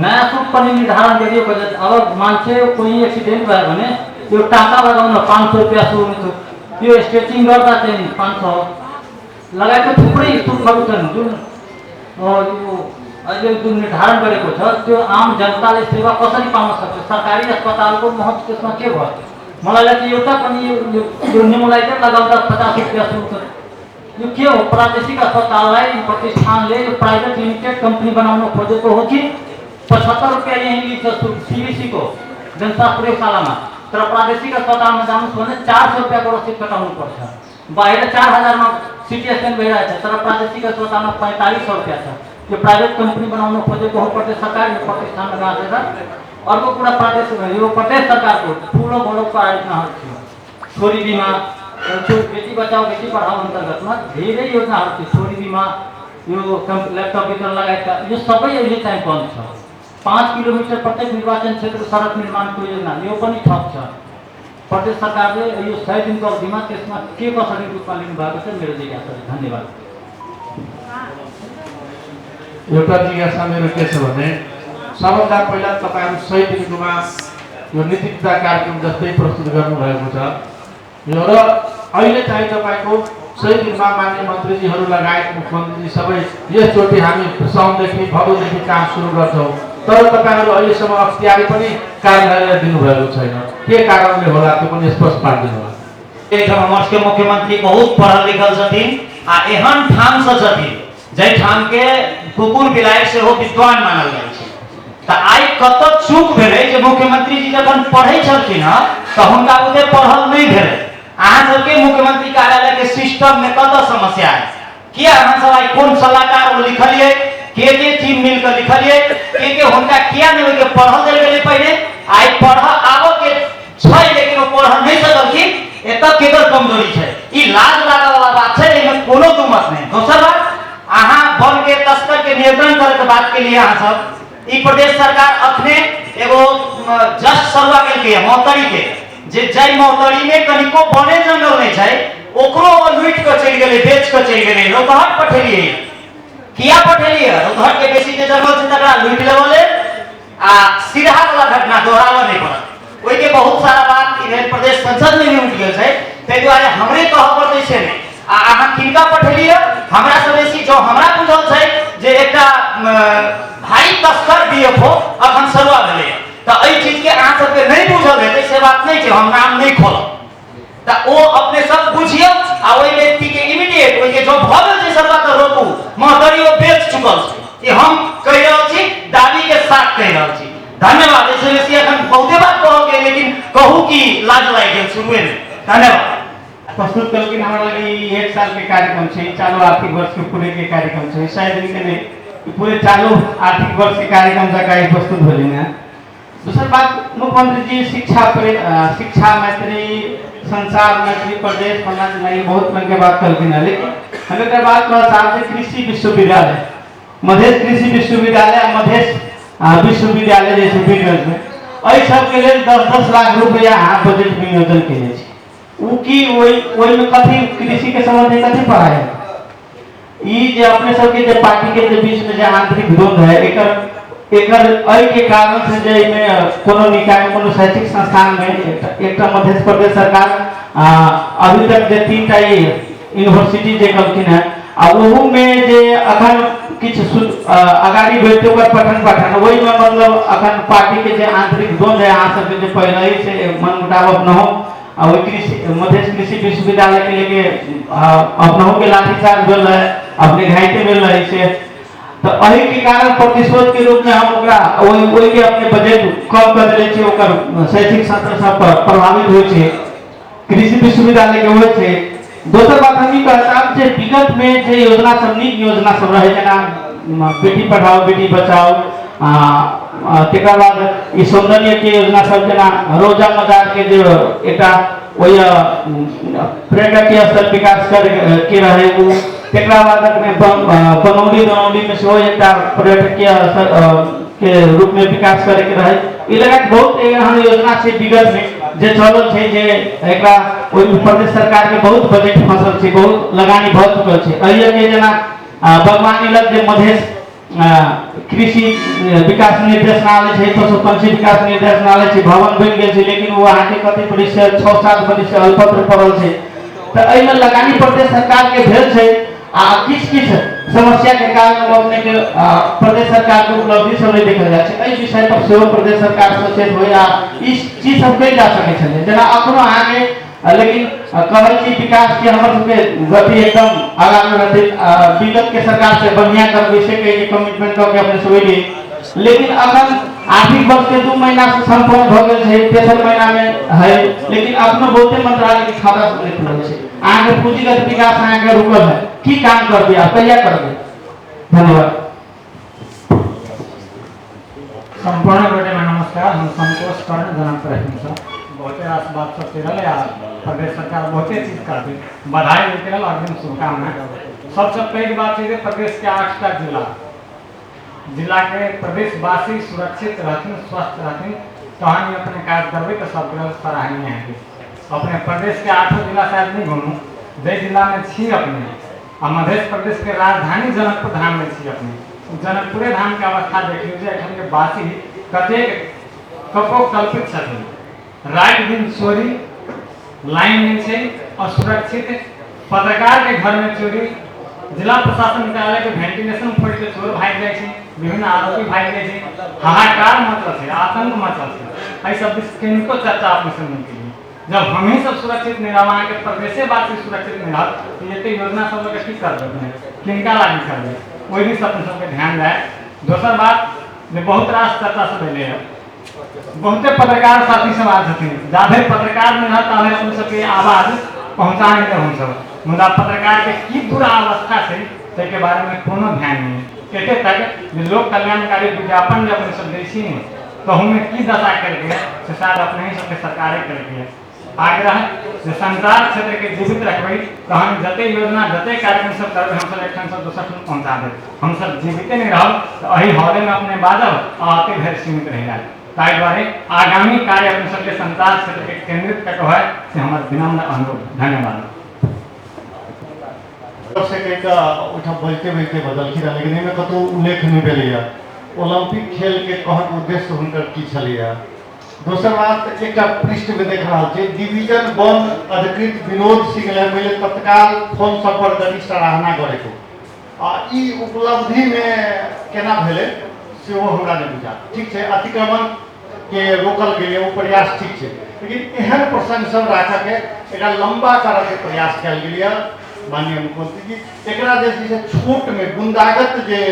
[SPEAKER 4] नयाँ शुल्क पनि निर्धारण गरिएको छ। अब मान्छे कोही एक्सिडेन्ट भयो भने त्यो टाँका लगाउन 500 रुपियाँ सुरु हुन्छ, त्यो स्ट्रेचिङ गर्दा चाहिँ 500 लगायतका थुप्रै शुल्कहरू छन् जुन यो अहिले जुन निर्धारण गरेको छ त्यो आम जनताले सेवा कसरी पाउन सक्छ? सरकारी अस्पतालको महत्त्व त्यसमा के भयो? मलाई लाग्छ एउटा पनि यो निमोलाइजर लगाउँदा 50 रुपियाँ शुल्क, यो के हो? प्रादेशिक अस्पताललाई प्रतिष्ठानले यो प्राइभेट लिमिटेड कम्पनी बनाउन खोजेको हो कि? 75 रुपियाँ यहीँ लिन्छ सिबिसीको जनस्वास्थ्य प्रयोगशालामा, तर प्रादेशिक अस्पतालमा जानुहोस् भने 400 रुपियाँको रसिद कटाउनुपर्छ। बाहिर 4000मा सिटी स्क्यान भइरहेछ, तर प्रादेशिक अस्पतालमा 4500 रुपियाँ छ। यो प्राइभेट कम्पनी बनाउन खोजेको हो प्रदेश सरकार, यो प्रतिष्ठानमा गाँसेर। अर्को कुरा, प्रदेश यो प्रदेश सरकारको ठुलो बडो आयोजनाहरू थियो। छोरी बिमा, बेटी बचाओ बेटी पढाओ अन्तर्गतमा धेरै योजनाहरू थियो। छोरी बिमा, यो ल्यापटप वितरण लगायतका यो सबै अहिले चाहिँ बन्द छ। 5 किलोमिटर प्रत्येक निर्वाचन क्षेत्र सडक निर्माणको योजना यो पनि ठप छ। प्रदेश सरकारले यो 100 दिनको अवधिमा त्यसमा के कसरी रूपमा लिनुभएको छ मेरो जिज्ञासा। धन्यवाद।
[SPEAKER 5] एउटा जिज्ञासा मेरो के छ भने सबभन्दा पहिला तपाईँहरू 100 दिनकोमा यो नीतिकता कार्यक्रम जस्तै प्रस्तुत गर्नुभएको छ यो, र अहिले चाहिँ तपाईँको 100 दिनमा मान्य मन्त्रीजीहरू लगायत मुख्यमन्त्रीजी सबै यसचोटि हामी साउनदेखि भदौदेखि काम सुरु गर्छौँ, तर तपाईँहरू अहिलेसम्म अख्तियारी पनि कार्यालयलाई दिनुभएको छैन, के कारणले होला त्यो पनि स्पष्ट पारिदिनु होला।
[SPEAKER 6] एहिठाम हमर सबके मुख्यमंत्री बहुत पढ़ल लिखल छथिन आ एहन ठामसँ छथिन जाहि ठामके कुकुर बिलाइ सेहो विद्वान मानल जाइ छै। तऽ आइ कतऽ चूक भेलै जे मुख्यमंत्री जी जखन पढ़ै छलखिन हँ तऽ हुनका बुते पढ़ल नहि भेलै। अहाँ सबके मुख्यमंत्री कार्यालय के सिस्टम में कतऽ समस्या है? किया अहाँ सब आइ कोन सलाहकार लिखलियै, के टीम मिलकर लिखलियै, के हुनका किया नहि ओहिके पढ़ल देल गेलै? पहिले आइ पढ़ आबऽ के छै लेकिन ओ पढ़ नहि सकलखिन, एतऽ केकर कमजोरी छै? ई लाज लागऽ वाला बात छै, एहिमे कोनो दू मत नहि। दोसर बात, अहाँ वन के तस्कर के नियंत्रण करे के बात के लिए अहाँ सब ई प्रदेश सरकार अखने एगो जस्ट सरुआ केलकै मौतरी के, जे जाहि मौतरी में कनिको बने जंगल नहीं छै ओकरो लूटि कऽ चलि गेलै, बेच कऽ चलि गेलै। रौतहट पठेलियै, किया पठेलियै? रौतहट के बेसी जे जंगल छै तकरा लूटि लेबऽ लेल आ सिरहा वाला घटना दोहराबऽ नहि पड़त। ओहिके बहुत सारा बात इधर प्रदेश संसद में भी उठि गेल छै, ताहि दुआरे हमरे कहऽ पड़तै से नहि। आ अहाँ किनका पठेलियै? हमरा से बेसी जो हमरा बुझल छै जे एकटा भारी तस्कर डीएफओ अखन सरुआ भेलैए, तऽ एहि चीजके अहाँ सबके नहि बुझल हेतै से बात नहि छै, हम नाम नहि खोलब, तऽ ओ अपने सब बुझियौ आ ओहि व्यक्तिके इमीडिएट ओहिके जो भऽ गेल छै सरुआ तऽ रोकू। महोदय ओ बेच चुकल छै, ई हम कहि रहल छी, दाबीके साथ कहि रहल छी। धन्यवाद। एहिसँ बेसी एखन बहुते बात कहऽके, लेकिन कहू कि लाज लागि गेल शुरुएमे। धन्यवाद।
[SPEAKER 7] प्रस्तुत कलखिन हमरा लगे ई 1 साल के कार्यक्रम छै, चालू आर्थिक वर्ष के पूरे के कार्यक्रम छै, 100 दिन के नहीं, पूरे चालू आर्थिक वर्ष के कार्यक्रम जकाँ ई प्रस्तुत भेलै हँ। दोसर बात, मुख्यमंत्री जी शिक्षा मैत्री, संचार मैत्री प्रदेश फलना चिल्लाँ बहुत रंग के बात कहलखिन हँ, लेकिन हम एक बात कहऽ चाहब जे कृषि विश्वविद्यालय, मधेश कृषि विश्वविद्यालय आ मधेश विश्वविद्यालय जे छै वीरगंज में, एहि सबके लेल 10-10 लाख रुपया अहाँ बजट विनियोजन केने छी। ओ की ओहिमे कथी कृषि के संबंधी कथी पढ़ाइ है? ई जे अपने सबके जे पार्टी के जे बीच में जे आंतरिक द्वंद्व है, एकर एकर एहि के कारण से जे एहिमे कोनो निकाय कोनो शैक्षिक संस्थान में एकटा मध्य प्रदेश सरकार अभी तक जे 3 टा यूनिवर्सिटी जे कहलखिन हैं आ ओहू में जे अखन किछु अगाड़ी बढ़ते ओकर पठन पाठन ओहिमे मतलब अखन पार्टी के जे आंतरिक द्वंद्व है अहाँ सबके जे पहले ही से मनमुटाव अपनहु आ ओहि कृषि मधेश कृषि विश्वविद्यालय के लेके अपनहु के लाठीचार्ज भेल रहे, अपने घायते भेल रहे से, तो एहि के कारण प्रतिशोध के रूप में हम ओकरा ओहि के अपने बजट कम कर देले छी, ओकर शैक्षिक सत्र सब प्रभावित होइ छै, कृषि विश्वविद्यालय के होइ छै। दोसर बात हम ई कहऽ चाहब जे विगत में जे योजना सब नीक योजना सब रहे, जेना बेटी पढ़ाओ बेटी बचाओ, तकर बाद ई सौंदर्य के योजना सब, जेना रोजा मजार के जे एकटा ओहि पर्यटकीय स्थल विकास कर के रहे ओ, तकरा बाद अपने बनौली दनौली में सेहो एकटा पर्यटकीय स्थल के रूप में विकास करे के रहे। ई लगा बहुत एहन योजना छै विगत में जे चलल छै, जे एकरा ओहिमे प्रदेश सरकार के बहुत बजट फंसल छै, बहुत लगानी भऽ चुकल छै। एहि के जेना बागवानी लग जे मधेश कृषि विकास निर्देशनालय छै, पशु पंछी विकास निर्देशनालय छै, भवन बनि गेल छै, लेकिन ओ अहाँके कते बरिस से 6-7 बरिस से अल्पत्र पड़ल छै। तऽ एहिमे लगानी प्रदेश सरकार के भेल छै आ किछु किछु समस्या के कारण अपने के प्रदेश सरकार के उपलब्धि सब नहीं देखल जाइ छै। एहि विषय पर सेहो प्रदेश सरकार सचेत होइ आ ई चीज सब कयल जा सकै छलै। जेना अखनो अहाँके लेकिन कहै छी विकास के हमर सबके गति एकदम आगाँ रहतै, विगत के सरकार से बढ़िया करबै से कहै के कमिटमेंट कऽ के अपने सब एलियै, लेकिन अखन आर्थिक वर्ष के 2 महीना से सम्पन्न भऽ गेल छै, तेसर महीना में है, लेकिन अखनो बहुते मंत्रालय के खाता सब नहि खुलल छै। अहाँके पूंजीगत विकास अहाँके रुकल है, की काम करबै आ कहिया करबै? धन्यवाद।
[SPEAKER 8] सम्पूर्ण गोटेमा नमस्कार। हम सन्तोष कर्ण जनकपुर सँ
[SPEAKER 7] बहुते रास बात सब चलि रहलै आ प्रदेश सरकार बहुते चीज करतै। बधाई ओहिके लेल, अग्रिम शुभकामना। सबसँ पैघ बात छै जे प्रदेशके 8टा जिलाके प्रदेशवासी सुरक्षित रहथिन, स्वस्थ रहथिन, तहन ही अपने काज करबै तऽ सबके लेल सराहनीय हेतै। अपने प्रदेशके 8 जिला शायद नहि घुमू, जाहि जिलामे छी अपने आ मध्य प्रदेशके राजधानी जनकपुर धाममे छी अपने, जनकपुरे धामके अवस्था देखियौ जे एहिठामके वासी कतेक कपोकल्पित छथिन। राति दिन चोरी, लाइन नहि छै, असुरक्षित, पत्रकारके घरमे चोरी, जिला प्रशासन कार्यालयके वेंटिलेशन फोड़ि के चोर भागि जाइ छै, विभिन्न आरोपी भागि जाइ छै, हाहाकार मचल छै, आतंक मचल छै। एहि सब दिस किनको चर्चा अपने सब नहि केलियै। जब हमही सब सुरक्षित नहि रहब, अहाँके प्रदेशेवासी सुरक्षित नहि रहत, तऽ एते योजना सब लऽ की करबै अपने, किनका लागू करबै, ओहि दिस अपने सबके ध्यान जाय। दोसर बात जे बहुत रास चर्चा सब भेलै हँ, बहुते पत्रकार साथी सब आयल छथिन, जाधरि पत्रकार नहि रहत ताधरि अपने सबके आवाज पहुँचा नहि देब हमसब। मुदा पत्रकारके की बुरा अवस्था छै ताहिके बारेमे कोनो ध्यान नहि। एते तक जे लोक कल्याणकारी विज्ञापन जे अपने सब दै छी ने, तहूमे की दशा केलकै से शायद अपने ही सबके सरकारे केलकै। आग्रह जे संचार क्षेत्रके जीवित रखबै तहन जते योजना जते कार्यक्रम सब करबै हमसब एकठाम सब दोसर ठाम पहुँचा देब। हमसब जीविते नहि रहब तऽ एहि हॉलेमे अपने बाजब आ अते धरि सीमित रहि जायब। ताहि दुआरे आगामी कार्य अपने सबके संचार क्षेत्रके केंद्रित कऽ के होय से हमर विनम्र अनुरोध। धन्यवाद।
[SPEAKER 8] सबसे कहि कऽ ओहिठाम बजिते बजिते बजलखिन हँ, लेकिन एहिमे कतहु उल्लेख नहि भेलैए ओलम्पिक खेलके कहक उद्देश्य हुनकर की छलैए। दोसर बात, एकटा पृष्ठमे देख रहल छी डिवीजन 1 अधिकृत विनोद सिंहलाई मैले तत्काल फोन सम्पर्क गरी सराहना गरेको। आ ई उपलब्धिमे केना भेलै सेहो हमरा नहि बुझायल। ठीक छै, अतिक्रमण के रोकल गेलै ओ प्रयास ठीक छै, लेकिन एहन प्रसंग सब राखऽके एकरा लम्बा करऽके प्रयास कयल गेलैए माननीय मुख्यमंत्री जी। एकरा जे छै से छोटमे बुन्दागत जे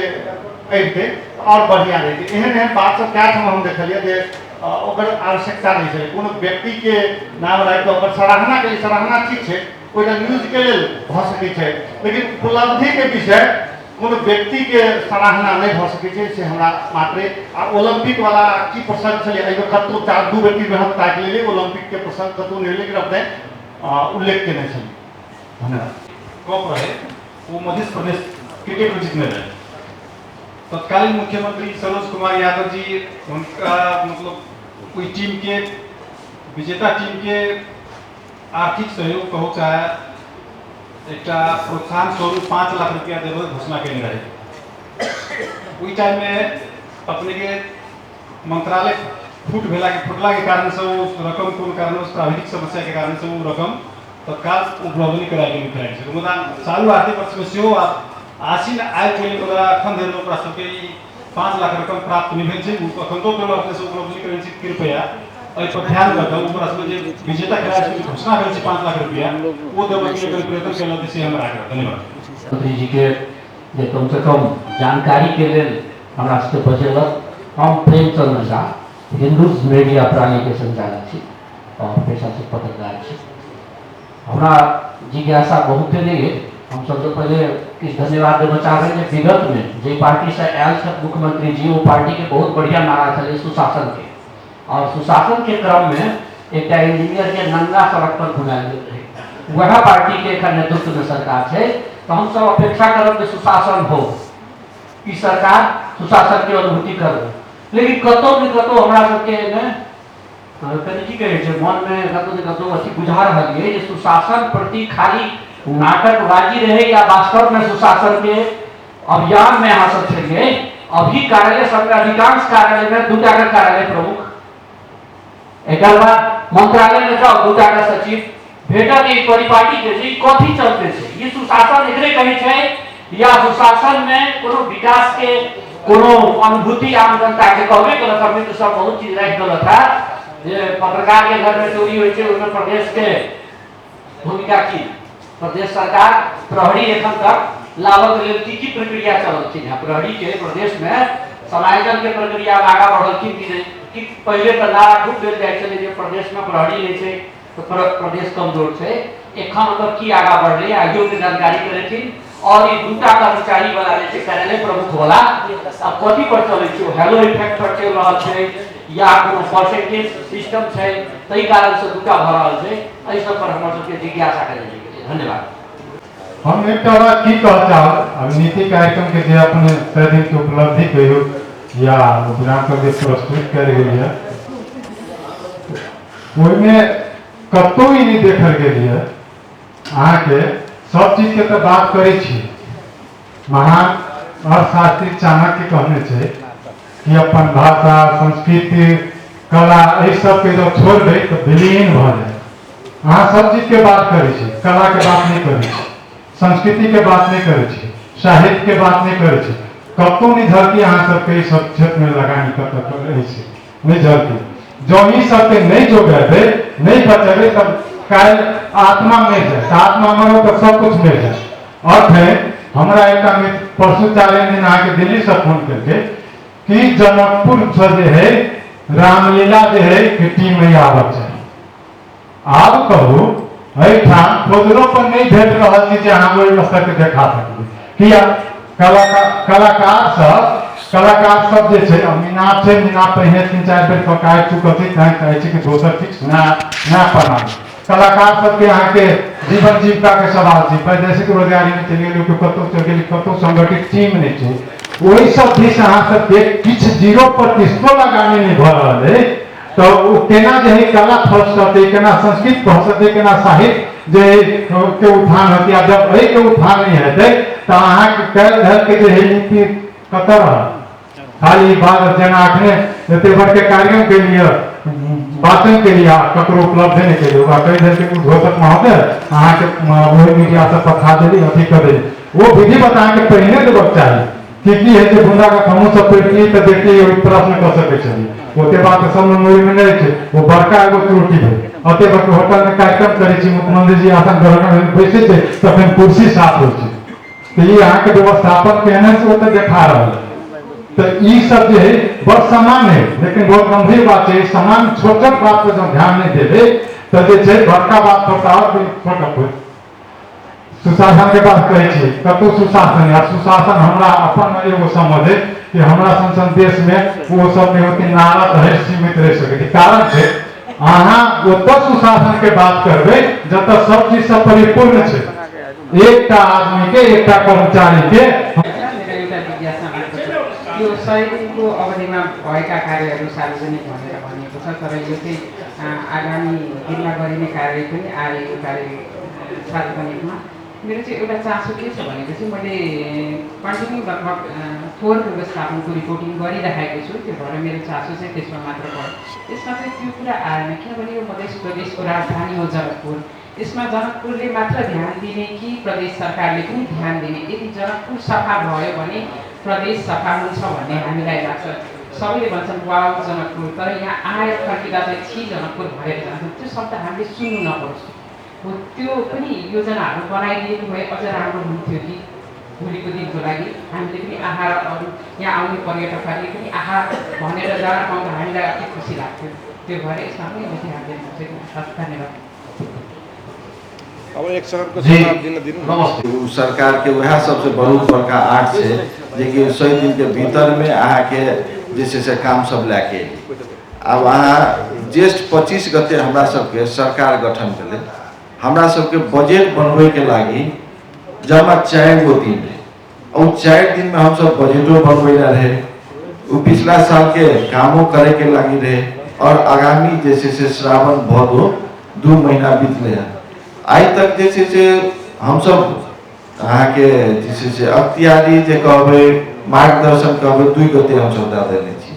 [SPEAKER 8] अबितै आओर बढ़िआँ रहितै। एहन एहन बात सब कए ठाम हम देखलियै जे ओकर आवश्यकता नहि छलै। कोनो व्यक्तिके नाम राखि कऽ ओकर सराहना के लिए, सराहना ठीक छै, ओहिटा न्यूजके लेल भऽ सकै छै, लेकिन उपलब्धिके विषय कोनो व्यक्तिके सराहना नहि भऽ सकै छै से हमरा मात्रे। आ ओलम्पिक वाला की प्रसंग छलै एहिमे कतहु 4-2 बेर 3 बेर हम ताकि लेलियै, ओलम्पिकके प्रसंग कतहु नहि, लेकिन अपने उल्लेख केने छलियै। धन्यवाद।
[SPEAKER 9] कप रहे वो मध्य प्रदेश क्रिकेट में जीतने रहे। तत्कालीन मुख्यमंत्री सरोज कुमार यादव जी उनका मतलब ओहि टीम के विजेता टीम के आर्थिक सहयोग कहू चाहे एकटा प्रोत्साहन स्वरूप 5 लाख रुपया देबे घोषणा केने रहे। ओहि टाइम में अपने के मंत्रालय फूटला के कारण से वो रकम कोन कारणवश प्राविधिक समस्या के कारण से वो रकम तत्काल उपलब्ध नहीं करायल गेल खिलाड़ी सबके। मुदा चालू आर्थिक वर्ष में सेहो आसिन आबि गेलै, मुदा एखन धरि ओकरा सबके 5 लाख रकम प्राप्त नहि भेल छै। अखन तो अपने से उपलब्ध नहि करेने छी। कृपया एहि पर ध्यान दऽ कऽ ओकरा सबके जे विजेता खिलाड़ी सबके घोषणा भेल छै 5 लाख रुपया ओ देबऽके लेल प्रयत्न कयल से हमरा आग्रह। धन्यवाद।
[SPEAKER 10] मंत्री जी के जे कम से कम जानकारी के लेल हमरा सबके बजेलक। हम प्रेमचंद्र झा, हिंदू मीडिया प्रणाली के संचालक छी और पेशा से पत्रकार छी। हमरा जिज्ञासा बहुते नहीं है। हम सबसे पहले किछु धन्यवाद देना चाहबै जे विगत में जे पार्टी से आयल छथि मुख्यमंत्री जी, वो पार्टी के बहुत बढ़िया नारा छलै सुशासन के, और सुशासन के क्रम में एकटा इंजीनियर के नंगा सड़क पर घुमायल गेल रहे। वएह पार्टी के एखन नेतृत्व में सरकार छै, तो हम सब अपेक्षा करब जे सुशासन हो, ई सरकार सुशासन के अनुभूति करबै। लेकिन कतौ ने कतौ हमरा सबके एहिमे कनि की कहै छै, मन में कतौ ने कतौ अथी बुझा रहल ये जे सुशासन प्रति खाली नाटकबाजी रहे या वास्तव में सुशासन के अभियान में अहाँ सब छलियै। अभी कार्यालय सब में अधिकांश कार्यालय में 2टा के कार्यालय प्रमुख, एकर बाद मंत्रालय में जाओ 2टा के सचिव भेटत। ई परिपाटी जे छै कथी चलते छै? ई सुशासन एकरे कहै छै या सुशासन में कोनो विकास के कोनो अनुभूति आम जनता के कहबे केलक? मित्र सब बहुत चीज राखि देलक है जे पत्रकार के घर में चोरी होइ छै, ओहिमे प्रदेश के भूमिका की, प्रदेश सरकार प्रहरी एखन तक लाबक लेल की की प्रक्रिया चललखिन है, प्रहरी के प्रदेश में समायोजन के प्रक्रिया आगाँ बढ़लखिन कि नहीं? कि पहले तऽ नारा खूब देल जाइ छलै जे प्रदेश में प्रहरी नहि छै तऽ प्रदेश कमजोर छै, एखन ओकर की आगाँ बढ़लै आइयो के जानकारी करेथिन। और ई 2टा कर्मचारी वाला जे छै कार्यालय प्रमुख वाला, अब कथी पर चलै छै? हेलो इफेक्ट पर चलि रहल छै या कोनो परसेंटेज सिस्टम छै ताहि कारणसँ दूटा भऽ रहल छै? एहि सब पर हमर सबके जिज्ञासा करै छै। धन्यवाद।
[SPEAKER 11] हम एकटा बात की कह चाहब, अब नीति कार्यक्रम के जे अपने 100 दिन के उपलब्धि कहियो या विराम पर जे प्रस्तुत कयल गेल यऽ ओहिमे कतहु ई नहि देखल गेल यऽ। अहाँके सब चीज के तऽ बात करै छी, महान अर्थशास्त्री चाणक्य कहने छै कि अपन भाषा संस्कृति कला एहि सबके जब छोड़बै तऽ विलीन भऽ जाए। अहाँ सब चीज के बात करै छी, कला के बात नहि करै छी, संस्कृति के बात नहि करै छी, साहित्य के बात नहि करै छी, कतहु नहि झलकी अहाँ सबके ई सब क्षेत्रमे लगानी कतऽ अछि नहि झलकी। जँ ई सबके नहि जोगेबै नहि बचेबै तब काल्हि आत्मा मरि जायत, आत्मा मरत तऽ सब कुछ मरि जायत। और फेर हमरा एकटा मित्र परसू 4 दिन अहाँके दिल्लीसँ फोन केलकै कि जनकपुरसँ जे है रामलीला जे है के टीम नहि आबक चाही। आब कहू एहिठाम खोजलो पर नहि भेट रहल छै जे अहाँ ओहि स्तर के देखा सकबै। किया कलाकार सब जे छै, मीनाप छै, मीनाप पहिने 3-4 बेर पकाए चुकल छै, तैं चाहै छै कि दोसर किछु नया नया बनाबी। कलाकार सबके अहाँके जीवन जीविका के सवाल छै, वैदेशिक रोजगारी में चलि गेल, कतहु चलि गेल, कतहु संगठित टीम नहि छै। ओहि सब दिस अहाँ सबके किछु 0% लगानी नहि भऽ रहल है तऽ ओ केना जे है कला फसतै, केना संस्कृत फसतै, केना साहित्य जे के उत्थान होतै। आ जब एहिके उत्थान नहि हेतै तऽ अहाँके कयल धयल के जे है नीति कतऽ रहत? खाली बात जेना अखने एते बड़के कार्यक्रम के लिए वाचन के लिए ककरो उपलब्ध नहीं के लिए कहि देलकै उद्घोषक महोदय अहाँके ओहि मीडिया से पठा देली अथी कर देली। वो विधिवत अहाँके पहिने देबक चाही कि की है जे बुंदा के हमहूँ सब पढ़ितियै तऽ देखियै ओहि प्रश्न कऽ सकै छलियै। ओते बात सब मेमोरी में नहीं छै, वो बड़का एगो त्रुटि भेल। ओते बड़का होटल में कार्यक्रम करै छी, मुख्यमंत्री जी आसन ग्रहण बैसै छै तखन कुर्सी साफ होइ छै, तऽ ई अहाँके व्यवस्थापन केहन छै ओतऽ देखा रहल है। तऽ ई सब जे है बड़ सामान्य है लेकिन बहुत गंभीर बात छै। सामान्य छोट छोट बात पर जब ध्यान नहीं देबै तऽ जे छै बड़का बात पर तऽ आओर छोट होय। सुशासन के बात कहै छी, कतहु सुशासन या सुशासन हमरा अपन एगो समझ है कि हमरा सन सन देश में वो सब नहीं होती नारा धरि सीमित रहि सकै छै। कारण छै अहाँ ओतऽ सुशासन के बात करबै जतऽ सब चीज सब परिपूर्ण छै, एकटा आदमी के एकटा कर्मचारी के।
[SPEAKER 12] यो 100 दिनको अवधिमा भएका कार्यहरू सार्वजनिक भनेर भनिएको छ, तर यो चाहिँ आगामी दिनमा गरिने कार्य पनि आयो यो कार्य सार्वजनिकमा। मेरो चाहिँ एउटा चासो के छ भनेपछि मैले कन्टिन्यू लगभग फोहोर व्यवस्थापनको रिपोर्टिङ गरिराखेको छु, त्यो भएर मेरो चासो चाहिँ त्यसमा मात्र भयो। यसमा चाहिँ त्यो कुरा आएन किनभने यो मध्य प्रदेशको राजधानी हो जनकपुर। यसमा जनकपुरले मात्र ध्यान दिने कि प्रदेश सरकारले पनि ध्यान दिने? यदि जनकपुर सफा भयो भने प्रदेश सफा हुन्छ भन्ने हामीलाई लाग्छ। सबैले भन्छन् वाउ जनकपुर, तर यहाँ आएर फर्किँदा चाहिँ छि जनकपुर भनेर जान्छ। त्यो शब्द हामीले सुन्नु नपरोस्। हो त्यो पनि योजनाहरू बनाइदिएको भए अझ राम्रो हुन्थ्यो कि भोलिको दिनको लागि हामीले पनि आहार अरू यहाँ आउने पर्यटकहरूले पनि आहार भनेर जान पाउँदा हामीलाई अति खुसी लाग्थ्यो। त्यो भएर यसमा पनि ध्यान दिनुपर्छ। धन्यवाद।
[SPEAKER 1] अब एक सेकंड को जवाब दिन दिनु। नमस्ते। सरकार के वह सबसे बहुत बड़का आर्ट छै जे कि 100 दिन के भीतर में अहाँके जे छै से काम सब लए के। अब अहाँ ज्येष्ठ 25 गते हमरा सबके सरकार गठन भेलै, हमरा सबके बजट बनबै के लागि जमा 4 गो दिन रहे और 4 दिन में हम सब बजटो बनबै ला रहे, वो पिछला साल के कामों करे के लागि रहे और आगामी जे छै से श्रावण भदो 2 महीना बीतले है। आइ तक जे छै से हम सब अहाँके जे छै से अख्तियारी जे कहबै मार्गदर्शन कहबै 2 गते हम सब दए देने छी।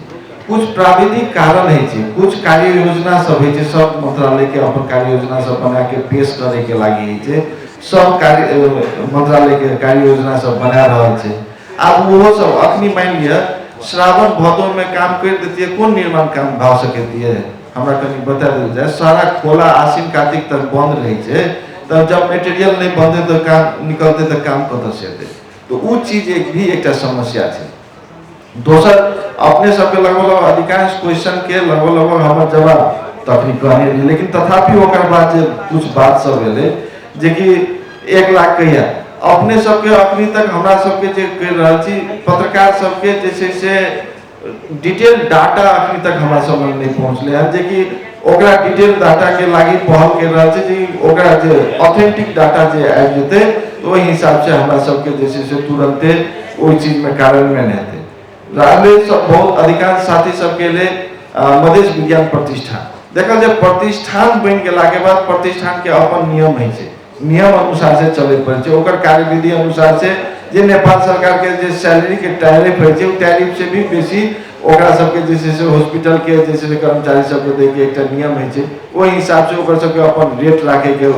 [SPEAKER 1] कुछ प्राविधिक कारण होइ छै, कुछ कार्य योजना सब होइ छै, सब मंत्रालय के अपन कार्य योजना सब बना के पेश करे के लागि होइ छै, सब कार्य मंत्रालय के कार्य योजना सब बना रहल छै। आब ओहो सब अखनी मानि लिअ श्रावण भदो में काम कर देतियै, कोन निर्माण काम भऽ सकतियै हमरा कनि बता देल जाय। सारा खोला आश्विन कार्तिक तक बंद रहै छै, तब जब मटेरियल नहीं बनते तो काम निकलते तो काम कतऽ से हेतै? तो उ चीज एक भी एकटा समस्या छै। दोसर अपने सबके लगभग लगभग अधिकांश क्वेश्चन के लगभग लगभग हमर जवाब तखनी कहने रहियै, लेकिन तथापि ओकर बाद जे कुछ बात सब भेलै जेकि 1 लाख कहिया अपने सबके अखनी तक हमरा सबके जे कहि रहल छी पत्रकार सबके जे छै से डिटेल डाटा अखनी तक हमरा सब लग नहि पहुँचलै हन, जेकि ओकरा डिटेल डाटा के लागि पहल कर रहल छै जे ओकरा जे ऑथेंटिक डाटा जे आबि जेतै तऽ ओहि हिसाब से हमरा सबके जे छै से तुरंते ओहि चीज में कार्यान्वयन हेतै। रहलै सब बहुत अधिकांश साथी सबके लेल मधेश विज्ञान प्रतिष्ठान देखल जे प्रतिष्ठान बनि गेला के बाद प्रतिष्ठान के अपन नियम होइ छै, नियम अनुसार से चलै पड़ै छै, ओकर कार्यविधि अनुसार से जे नेपाल सरकार के जे सैलरी के टैरिफ होइ छै ओ टैरिफ से भी बेसी ओकरा सबके जे छै से हॉस्पिटल के जे छै से कर्मचारी सबके दै के एकटा नियम होइ छै, ओहि हिसाब से ओकर सबके अपन रेट राखै के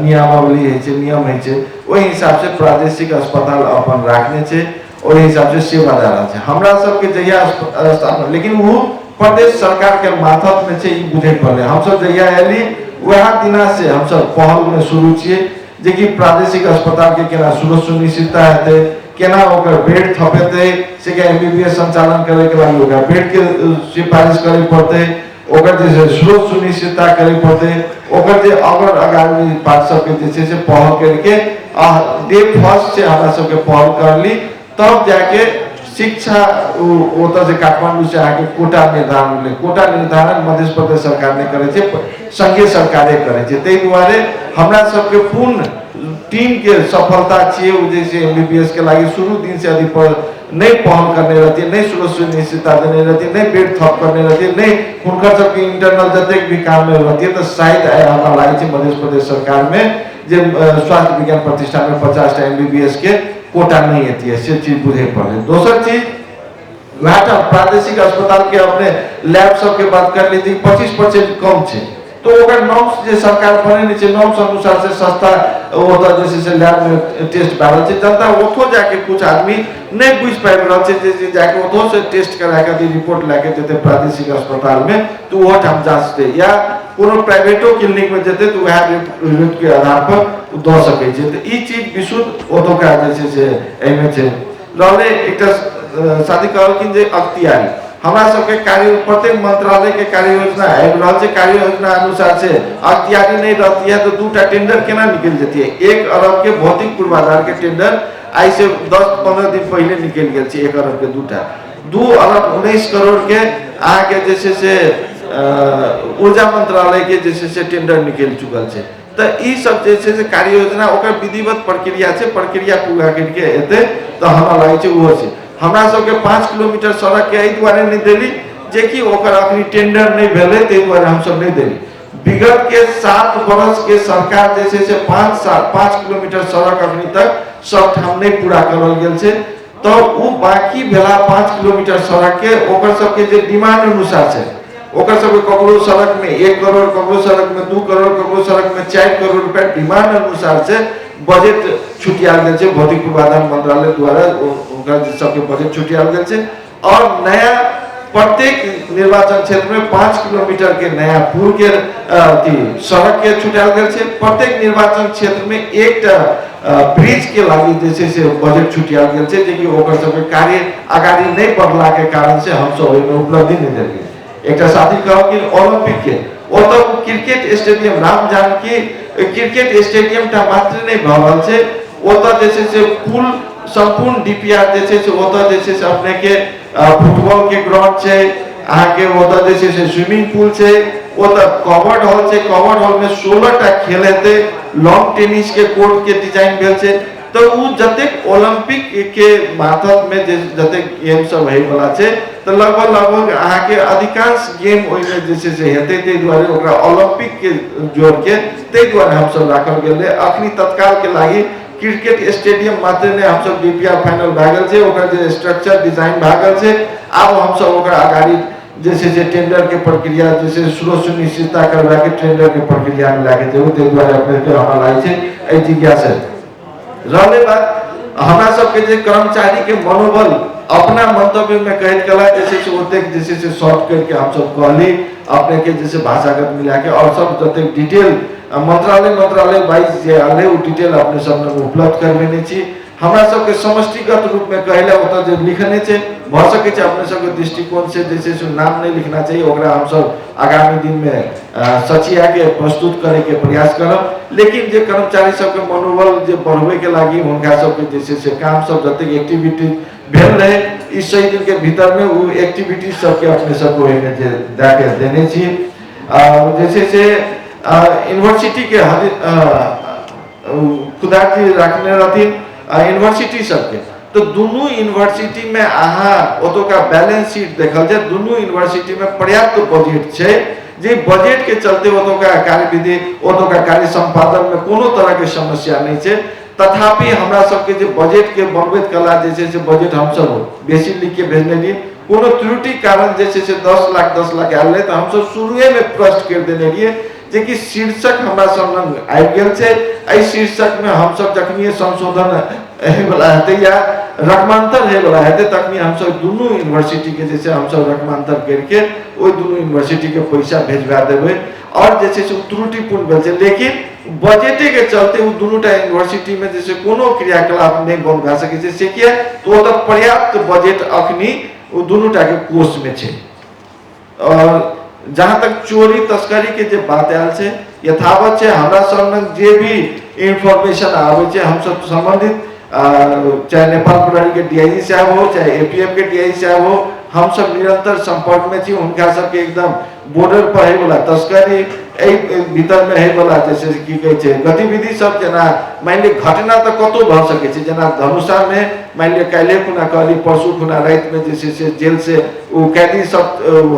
[SPEAKER 1] नियमावली होइ छै, नियम होइ छै, ओहि हिसाब से प्रादेशिक अस्पताल अपन राखने छै, ओहि हिसाब से सेवा दए रहल छै। हमरा सबके जहिया स्थापना, लेकिन ओ प्रदेश सरकार के माथत में छै, ई बुझै पड़लै। हमसब जहिया एली वएह दिना से हमसब पहल में शुरू छियै जेकि प्रादेशिक अस्पताल के केना सुनिश्चितता हेतै, केना ओकर बेड थपेतै, से के एमबीबीएस संचालन करे के लागि ओकरा बेड के सिफारिश करे पड़तै, ओकर जे छै स्रोत सुनिश्चितता करे पड़तै, ओकर जे अगर आगामी पार्ट सबके जे छै से पहल करके डे फर्स्ट से हमरा सबके पहल करली, तब जाके शिक्षा ओतऽ से काठमांडू से अहाँके कोटा निर्धारण भेलै। कोटा निर्धारण मध्य प्रदेश सरकार नहि करै छै, संघीय सरकारे करै छै। ताहि दुआरे हमरा सबके पूर्ण टीम के सफलता छियै ओ जे छै एमबीबीएस के लागि शुरू दिन से अधिक पर नहि पहल करने रहती, नहि सुनिश्चितता देने रहती, नहि बेड थप करने रहती, नहि हुनकर सबके इंटरनल जतेक भी काम में रहती, तऽ शायद आइ हमरा लागै छै मध्य प्रदेश सरकार में जे स्वास्थ्य विज्ञान प्रतिष्ठान में 50 टा एमबीबीएस के कोटा नहीं एती है, से चीज बुझे पड़े। दोसर चीज वएह प्रादेशिक अस्पताल के अपने लैब सबके बात कर ली, 25% कम छै, तो ओकर नॉर्म्स जे सरकार बनेने छै नॉर्म्स अनुसार से सस्ता ओतऽ जे छै से लैब में टेस्ट भए रहल छै। जनता ओतहो जाके कुछ आदमी नहि बुझि पाबि रहल छै जे जाके ओतहो से टेस्ट करा के रिपोर्ट लए के जेतै प्रादेशिक अस्पताल में तऽ ओहो ठाम जाँचतै, या कोनो प्राइवेटो क्लिनिक में जेतै तऽ वएह रेट के आधार पर दऽ सकै छै। तऽ ई चीज विशुद्ध ओतुका जे छै से एहिमे छै। रहलै एकटा साथी कहलखिन जे अख्तियारी हमरा सबके कार्य प्रत्येक मंत्रालय के कार्य योजना आबि रहल छै, कार्य योजना अनुसार से अख्तियारी नहीं रहती है तो 2टा टेंडर केना निकलि जेतियै। 1 अरब के भौतिक पूर्वाधार के टेंडर आइ से 10-15 दिन पहले निकलि गेल छै, 1 अरब के 2टा, 2 अरब 19 करोड़ के अहाँके जे छै से ऊर्जा मंत्रालय के जे छै से टेंडर निकलि चुकल छै। तऽ ई सब जे छै से कार्य योजना ओकर विधिवत प्रक्रिया छै, प्रक्रिया पूरा करिके एतै तऽ हमरा लागै छै ओहो छै। हमरा सबके 5 किलोमीटर सड़क के एहि दुआरे नहि देली जेकि ओकर अखनी टेंडर नहि भेलै, ताहि दुआरे हमसब नहि देली। विगत के 7 बरस के सरकार जे छै से 5 किलोमीटर सड़क अखनी तक सब ठाम नहि पूरा करल गेल छै, तऽ ओ बाकी भेला 5 किलोमीटर सड़क के ओकर सबके जे डिमांड अनुसार छै, ओकर सबके ककरो सड़क में 1 करोड़, ककरो सड़क में 2 करोड़, ककरो सड़क में 4 करोड़ रुपया डिमांड अनुसार से बजट छुटियाल गेल छै। भौतिक पूर्वाधार मंत्रालय द्वारा ओकरा सबके बजट छुटियाल गेल छै। और नया प्रत्येक निर्वाचन क्षेत्र में 5 किलोमीटर के नया पुल के सड़क के छुटियाल गेल छै। प्रत्येक निर्वाचन क्षेत्र में एकटा ब्रिज के लागि जे छै से बजट छुटियाल गेल छै, जेकि ओकर सबके कार्य अगाडि नहि बढ़ला के कारण से हमसब ओहिमे उपलब्धि नहि देलियै। एकटा साथी कहलखिन ओलम्पिक के, ओतऽ cricket stadium Ram Janaki cricket stadium टा मात्र नहि भऽ रहल छै, ओतऽ जे छै से पुल सम्पूर्ण डीपीआर जे छै से ओतऽ जे छै से अपने के फुटबॉल के ग्राउंड छै, अहाँके ओतऽ जे छै से स्विमिंग पूल छै, ओतऽ कवर्ड हॉल छै, कवर्ड हॉल में 16 टा खेल हेतै, लॉन्ग टेनिस के कोर्ट के डिजाइन भेल छै। तऽ ओ जतेक ओलम्पिक के माथत में जे जतेक गेम सब होइवला छै तऽ लगभग लगभग अहाँके अधिकांश गेम ओहिमे जे छै से हेतै, ताहि दुआरे ओकरा ओलम्पिक के जोड़ के ताहि दुआरे हमसब राखल गेलै। अखनी तत्काल के लागि क्रिकेट स्टेडियम मात्र नहि हमसब डीपीआर फाइनल भए गेल छै, ओकर जे स्ट्रक्चर डिजाइन भए गेल छै, आब हमसब ओकरा अगाडि जे छै से टेंडर के प्रक्रिया जे छै स्रोत सुनिश्चितता करबा के टेंडर के प्रक्रिया में लए के जेबै, ताहि दुआरे अपने के हमरा लागै छै एहि जिज्ञासा रहलै बात। हमरा सबके जे कर्मचारी के मनोबल अपना मंतव्य में कहैत कला जे छै से ओतेक जे छै से शॉर्ट करके हमसब कहली अपने के जे छै भाषागत मिला के, और सब जतेक डिटेल मंत्रालय मंत्रालय वाइज जे आयल ओ डिटेल अपने सब लग उपलब्ध करबेने छी। हमरा सबके समष्टिगत रूप में कहले ओतऽ जे लिखने छै, भऽ सकै छै अपने सबके दृष्टिकोण से जे छै से नाम नहि लिखना चाहिए, ओकरा हमसब आगामी दिन में सचिया के प्रस्तुत करे के प्रयास करब। लेकिन जे कर्मचारी सबके मनोबल जे बढ़बै के लागि हुनका सबके जे छै से काम सब जतेक एक्टिविटी भेल रहे ई 100 दिन के भीतर में उ एक्टिविटी सबके अपने सबके ओहिमे जे दए के देने छी। जे छै से यूनिवर्सिटी के खुदा जी रखने रहथिन यूनिवर्सिटी सबके, तो दुनू यूनिवर्सिटी में अहाँ ओतुका बैलेंस शीट देखल जाय, दुनू यूनिवर्सिटी में पर्याप्त बजट छै, जे बजट के चलते ओतुका कार्यविधि ओतुका कार्य संपादन में कोनो तरह के समस्या नहीं छै। तथापि हमरा सबके जे बजट के बनबैत कला जे छै से बजट हमसब बेसी लिख के भेजने रहियै, कोनो त्रुटि कारण जे छै से 10 लाख 10 लाख आयल रहै, तऽ हमसब शुरुए में प्रश्न कर देने रहियै जे कि शीर्षक हमरा सब लग आबि गेल छै, एहि शीर्षक में हमसब जखनिये संशोधन होइवला हेतै या रकमांतर होइवला हेतै तखनी हमसब दुनू यूनिवर्सिटी के जे छै हमसब रकमांतर करके ओहि दुनू यूनिवर्सिटी के पैसा भेजवा देबै। और जे छै से त्रुटिपूर्ण भेल छै, लेकिन बजटे के चलते ओ दुनूटा यूनिवर्सिटी में जे छै कोनो क्रियाकलाप नहि बंद भए सकै छै, से किया तऽ ओतऽ पर्याप्त बजट अखनी ओ दुनूटा के कोष में छै। और जहाँ तक चोरी तस्करी के जे बात आयल छै यथावत छै, हमरा सब लग जे भी इंफॉर्मेशन आबै छै हमसब संबंधित चाहे नेपाल प्रहरी के डीआईजी साहब हो चाहे एपीएफ के डीआईजी साहब हो, हमसब निरंतर संपर्क में छी। हुनका सबके एकदम बॉर्डर पर होइवला तस्करी एहि भीतर में होइवला जैसे की कहै छै गतिविधि सब, जेना मानि लिअ घटना तऽ कतहु भऽ सकै छै, जेना धनुषा में मानि लिअ काल्हि खुना कहली परसू खुना राति में जे छै से जेल से ओ कैदी सब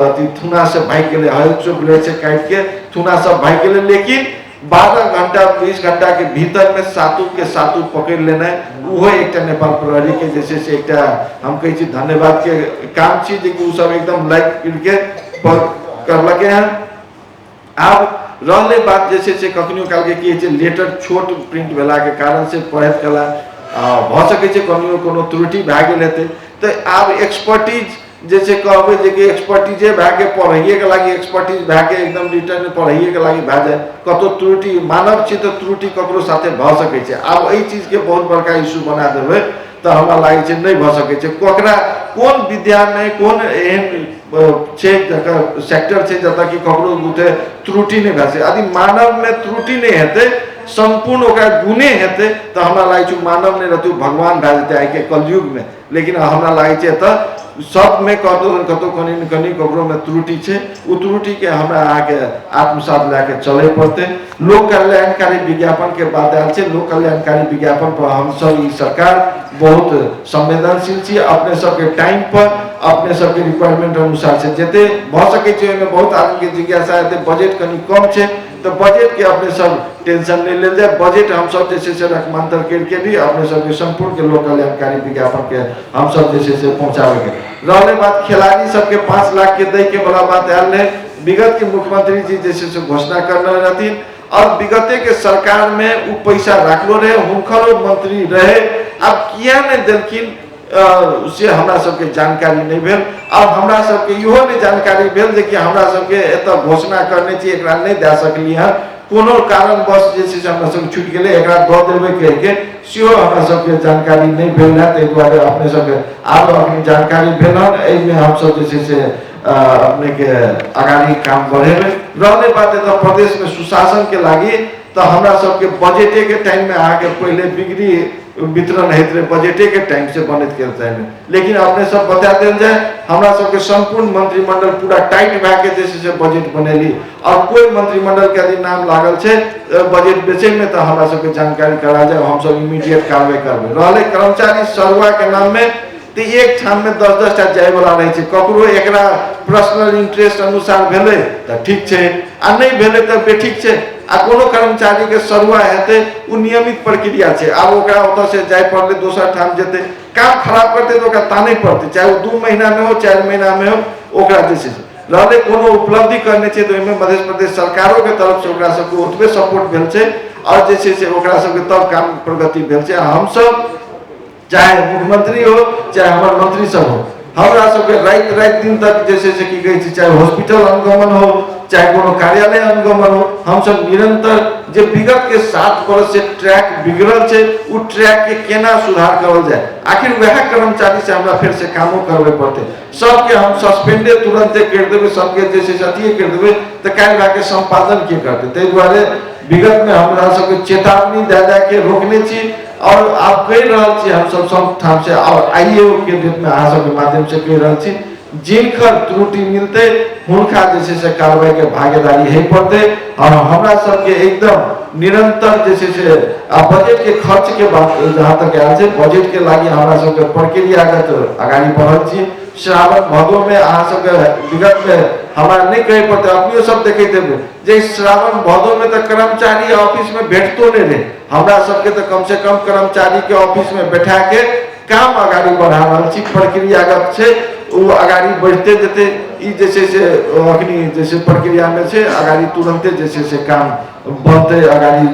[SPEAKER 1] अथी थूना से भागि गेलै, हल्क ब्लेड से काटि के थूना सब भागि गेलै, लेकिन 12 घंटा 20 घंटा के भीतर में सातू के सातू पकड़ि लेनाइ ओहो एकटा नेपाल प्रहरी के जे छै से एकटा हम कहै छी धन्यवाद के काम छी जे कि ओ सब एकदम लाइक करके करलकै हन। आब रहलै बात जे छै से कखनियो कालके की होइ छै लेटर छोट प्रिंट भेलाके कारण से पढ़ैत कला भऽ सकै छै कनियो कोनो त्रुटि भए गेल हेतै, तऽ आब एक्सपर्टीज जे छै कहबै जे कि एक्सपर्टीजे भए के पढ़ैएके लागि एक्सपर्टीज भए के एकदम रिटर्न पढ़ैएके लागि भए जाय, कतहु त्रुटि मानव छी तऽ त्रुटि ककरो साथे भऽ सकै छै। आब एहि चीजके बहुत बड़का इशू बना देबै तऽ हमरा लागै छै नहि भऽ सकै छै। ककरा कोन विद्यामे कोन एहन छै जकर सेक्टर छै जतऽ कि ककरो बुते त्रुटि नहि भए सकै, यदि मानवमे त्रुटि नहि हेतै सम्पूर्ण ओकरा गुणे हेतै तऽ हमरा लागै छै मानव नहि रहतै भगवान भए जेतै आइके कलयुगमे। लेकिन हमरा लागै छै एतऽ सबमे कतौ न कतौ कनि न कनि ककरोमे त्रुटि छै, ओ त्रुटिके हमरा अहाँके आत्मसात लए के चलै पड़तै। लोक कल्याणकारी विज्ञापन के बात आयल छै, लोक कल्याणकारी विज्ञापन पर हमसब ई सरकार बहुत संवेदनशील छी, अपने सबके टाइम पर अपने सबके रिक्वायरमेंट अनुसार से जते भऽ सकै छै ओहिमे बहुत आदमीके जिज्ञासा हेतै, बजट कनि कम छै तऽ बजट के अपने सब टेंशन नहीं लेल जाए, बजट हम सब जे छै से रकमांतर करके भी अपने सबके संपूर्ण के लोक कल्याणकारी विज्ञापन के हम सब जे छै से पहुँचाबे के। रहलै बात खिलाड़ी सबके 5 लाख के दै के वाला बात आयल रहै, विगत के मुख्यमंत्री जी जे छै से घोषणा करने रहथिन और विगते के सरकार में उ पैसा राखलो रहे, हुनकरो मंत्री रहे, आब किया नहीं देलखिन से हमरा सबके जानकारी नहीं भेल। और हमरा सबके इहो नहीं जानकारी भेल जे कि हमरा सबके एतऽ घोषणा करने छी एकरा नहीं दए सकली हँ, कोनो कारणवश जे छै से हमरा सबके छुटि गेलै, एकरा दऽ देबै कहिके सेहो हमरा सबके जानकारी नहीं भेल है। ताहि दुआरे अपने सबके आब अपने जानकारी भेल हन, एहिमे हमसब जे छै से अपने के अगाडि काम बढ़ेबै। रहलै बात एतऽ प्रदेशमे सुशासन के लागि तऽ हमरा सबके बजटे के टाइम में अहाँके पहिले बिगड़ी वितरण होइत रहे बजटे के टाइम से बनैत के टाइम में, लेकिन अपने सब बता देल जाए हमरा सबके संपूर्ण मंत्रिमंडल पूरा टाइट भए के जे छै से बजट बनेली और कोई मंत्रिमंडल के यदि नाम लागल छै बजट बेचै में तऽ हमरा सबके जानकारी करा जाए, हमसब इमीडिएट कार्रवाई करबै। रहलै कर्मचारी सरुआ के नाम में तऽ एक ठाम में 10-10 टा जायवला रहै छै, ककरो एकरा पर्सनल इंटरेस्ट अनुसार भेलै तऽ ठीक छै आ नहि भेलै तऽ बेठीक छै। आ कोनो कर्मचारी के सरुआ हेतै ओ नियमित प्रक्रिया छै, आब ओकरा ओतऽ से जाय पड़लै दोसर ठाम जेतै, काम खराब करतै तऽ ओकरा तानै पड़तै, चाहे ओ 2 महीना में हो 4 महीना में हो, ओकरा जे छै से रहलै कोनो उपलब्धि करने छै तऽ ओहिमे मध्य प्रदेश सरकारो के तरफ से ओकरा सबके ओतबे सपोर्ट भेल छै और जे छै से ओकरा सबके तब काम प्रगति भेल छै। हमसब चाहे मुख्यमंत्री हो चाहे हमर मंत्री सब हो, हमरा सबके राति राति दिन तक जे छै से की कहै छै, चाहे हॉस्पिटल अनुगमन हो चाहे कोनो कार्यालय अनुगमन हो, हमसब निरंतर जे विगत के 7 वर्ष से ट्रैक बिगड़ल छै उ ट्रैक के केना सुधार करल जाए। आखिर वएह कर्मचारी से हमरा फिर से कामो करबे पड़तै। सबके हम सस्पेंडे तुरंते कर देबै, सबके जे छै से अथिए कर देबै तऽ काल्हि भए के सम्पादन के करतै। ताहि दुआरे विगत में हमरा सबके चेतावनी दए दए के रोकने छी और आब कहि रहल छी हमसब सब ठाम से, और आइए के डेट में अहाँ सबके माध्यम से कहि रहल छी जिनकर त्रुटि मिलते हुनका जे छै से कार्रवाई के भागीदारी है पड़तै। और हमरा सबके एकदम निरंतर जे छै से बजट के खर्च के बात जहाँ तक आयल छै, बजट के लागि हमरा सबके प्रक्रियागत अगाडि बढ़ल छी। श्रावण भदो में अहाँ सबके विगत में हमरा नहीं कहे पड़तै, अपनियो सब देखैत हेबै जे श्रावण भदो में तऽ कर्मचारी ऑफिस में भेटतो नहीं रहे। हमरा सबके तऽ कम से कम कर्मचारी के ऑफिस में बैठा के काम अगाडि बढ़ा रहल छी, प्रक्रियागत छै ओ अगाडि बढ़ते जेतै। ई जे छै से अखनी जैसे प्रक्रिया में छै, अगाडि तुरंते जे छै से काम बनतै, अगाडि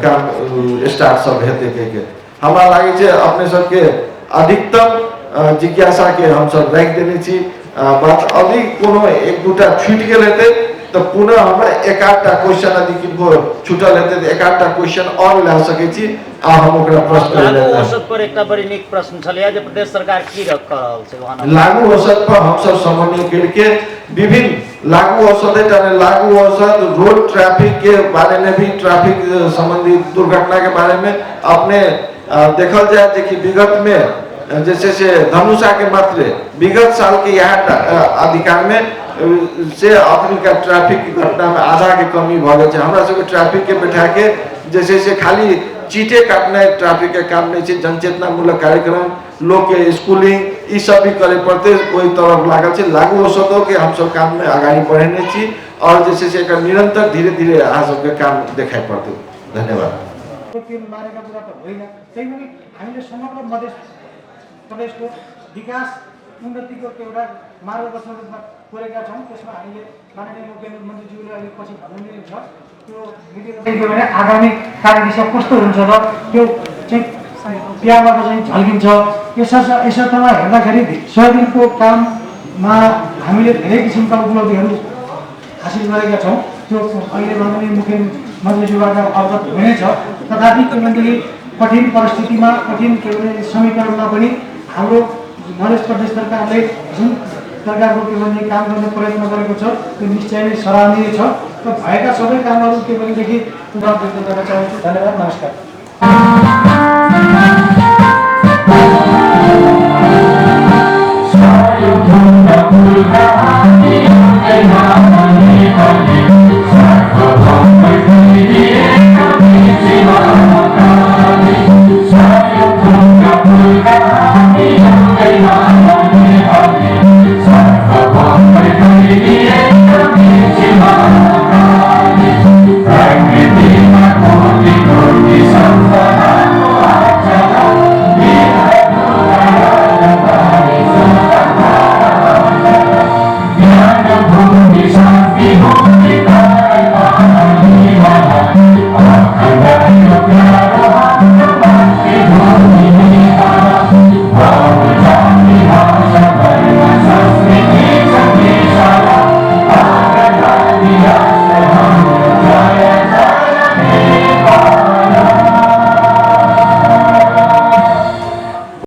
[SPEAKER 1] काम स्टार्ट सब हेतै कहि के हमरा लागै छै। अपने सबके अधिकतम जिज्ञासा के हमसब राखि देने छी बात। अभी कोनो एक दूटा छूटि गेल हेतै तऽ पुनः हमरा एक आधटा क्वेश्चन यदि किनको छूटल हेतै तऽ एक आधटा क्वेश्चन और लए सकै छी आ हम ओकरा प्रश्न
[SPEAKER 6] लागू औसत पर एकटा बड़ी नीक प्रश्न छलैया जे प्रदेश सरकार की कऽ रहल छै वहाँ
[SPEAKER 1] लागू औसत पर। हमसब समन्वय करके विभिन्न लागू औसत लागू औसत रोड ट्रैफिक के बारे में भी, ट्रैफिक संबंधी दुर्घटना के बारे में अपने देखल जाए जे कि विगत में जैसे से धनुषा के मात्र विगत साल के यहाँ अधिकार में से अखन का ट्रैफिक की घटना में आधा के कमी भऽ गेल छै। हमरा सबके ट्रैफिक के बैठा के जैसे से खाली चीटे काटनाइ ट्रैफिक के काम नहीं छै, जनचेतनामूलक कार्यक्रम, लोक के स्कूलिंग ई सब भी करे पड़तै, ओहि तरफ लागल छै। लागू औसतो के हमसब काम में अगाडि बढ़ेने छी और जैसे से एकर निरंतर धीरे धीरे अहाँ सबके काम देखाइ पड़तै। धन्यवाद।
[SPEAKER 13] मारेका कुरा त होइन, त्यही पनि हामीले समग्र मधेस प्रदेशको विकास उन्नतिको एउटा मार्गदर्शन रूपमा कोरेका छौँ। त्यसमा हामीले माननीय मुख्यमन्त्रीज्यूले अहिले पछि भन्नु नै छ त्यो नीति भने आगामी कार्यदिशा कस्तो हुन्छ र त्यो चाहिँ बिहाबाट चाहिँ झल्किन्छ। यसर्थमा हेर्दाखेरि 100 दिनको काममा हामीले धेरै किसिमका उपलब्धिहरू हासिल गरेका छौँ। त्यो अहिले माननीय मुख्यमन्त्रीज्यूबाट अवगत हुने नै छ। तथापि के भनेदेखि कठिन परिस्थितिमा कठिन के भने समीकरणमा पनि हाम्रो मधेस प्रदेश सरकारले जुन प्रकारको के भने काम गर्ने प्रयत्न गरेको छ त्यो निश्चय नै सराहनीय छ र भएका सबै कामहरू के भनेदेखि पुनः व्यक्त गर्न चाहन्छु। धन्यवाद, नमस्कार।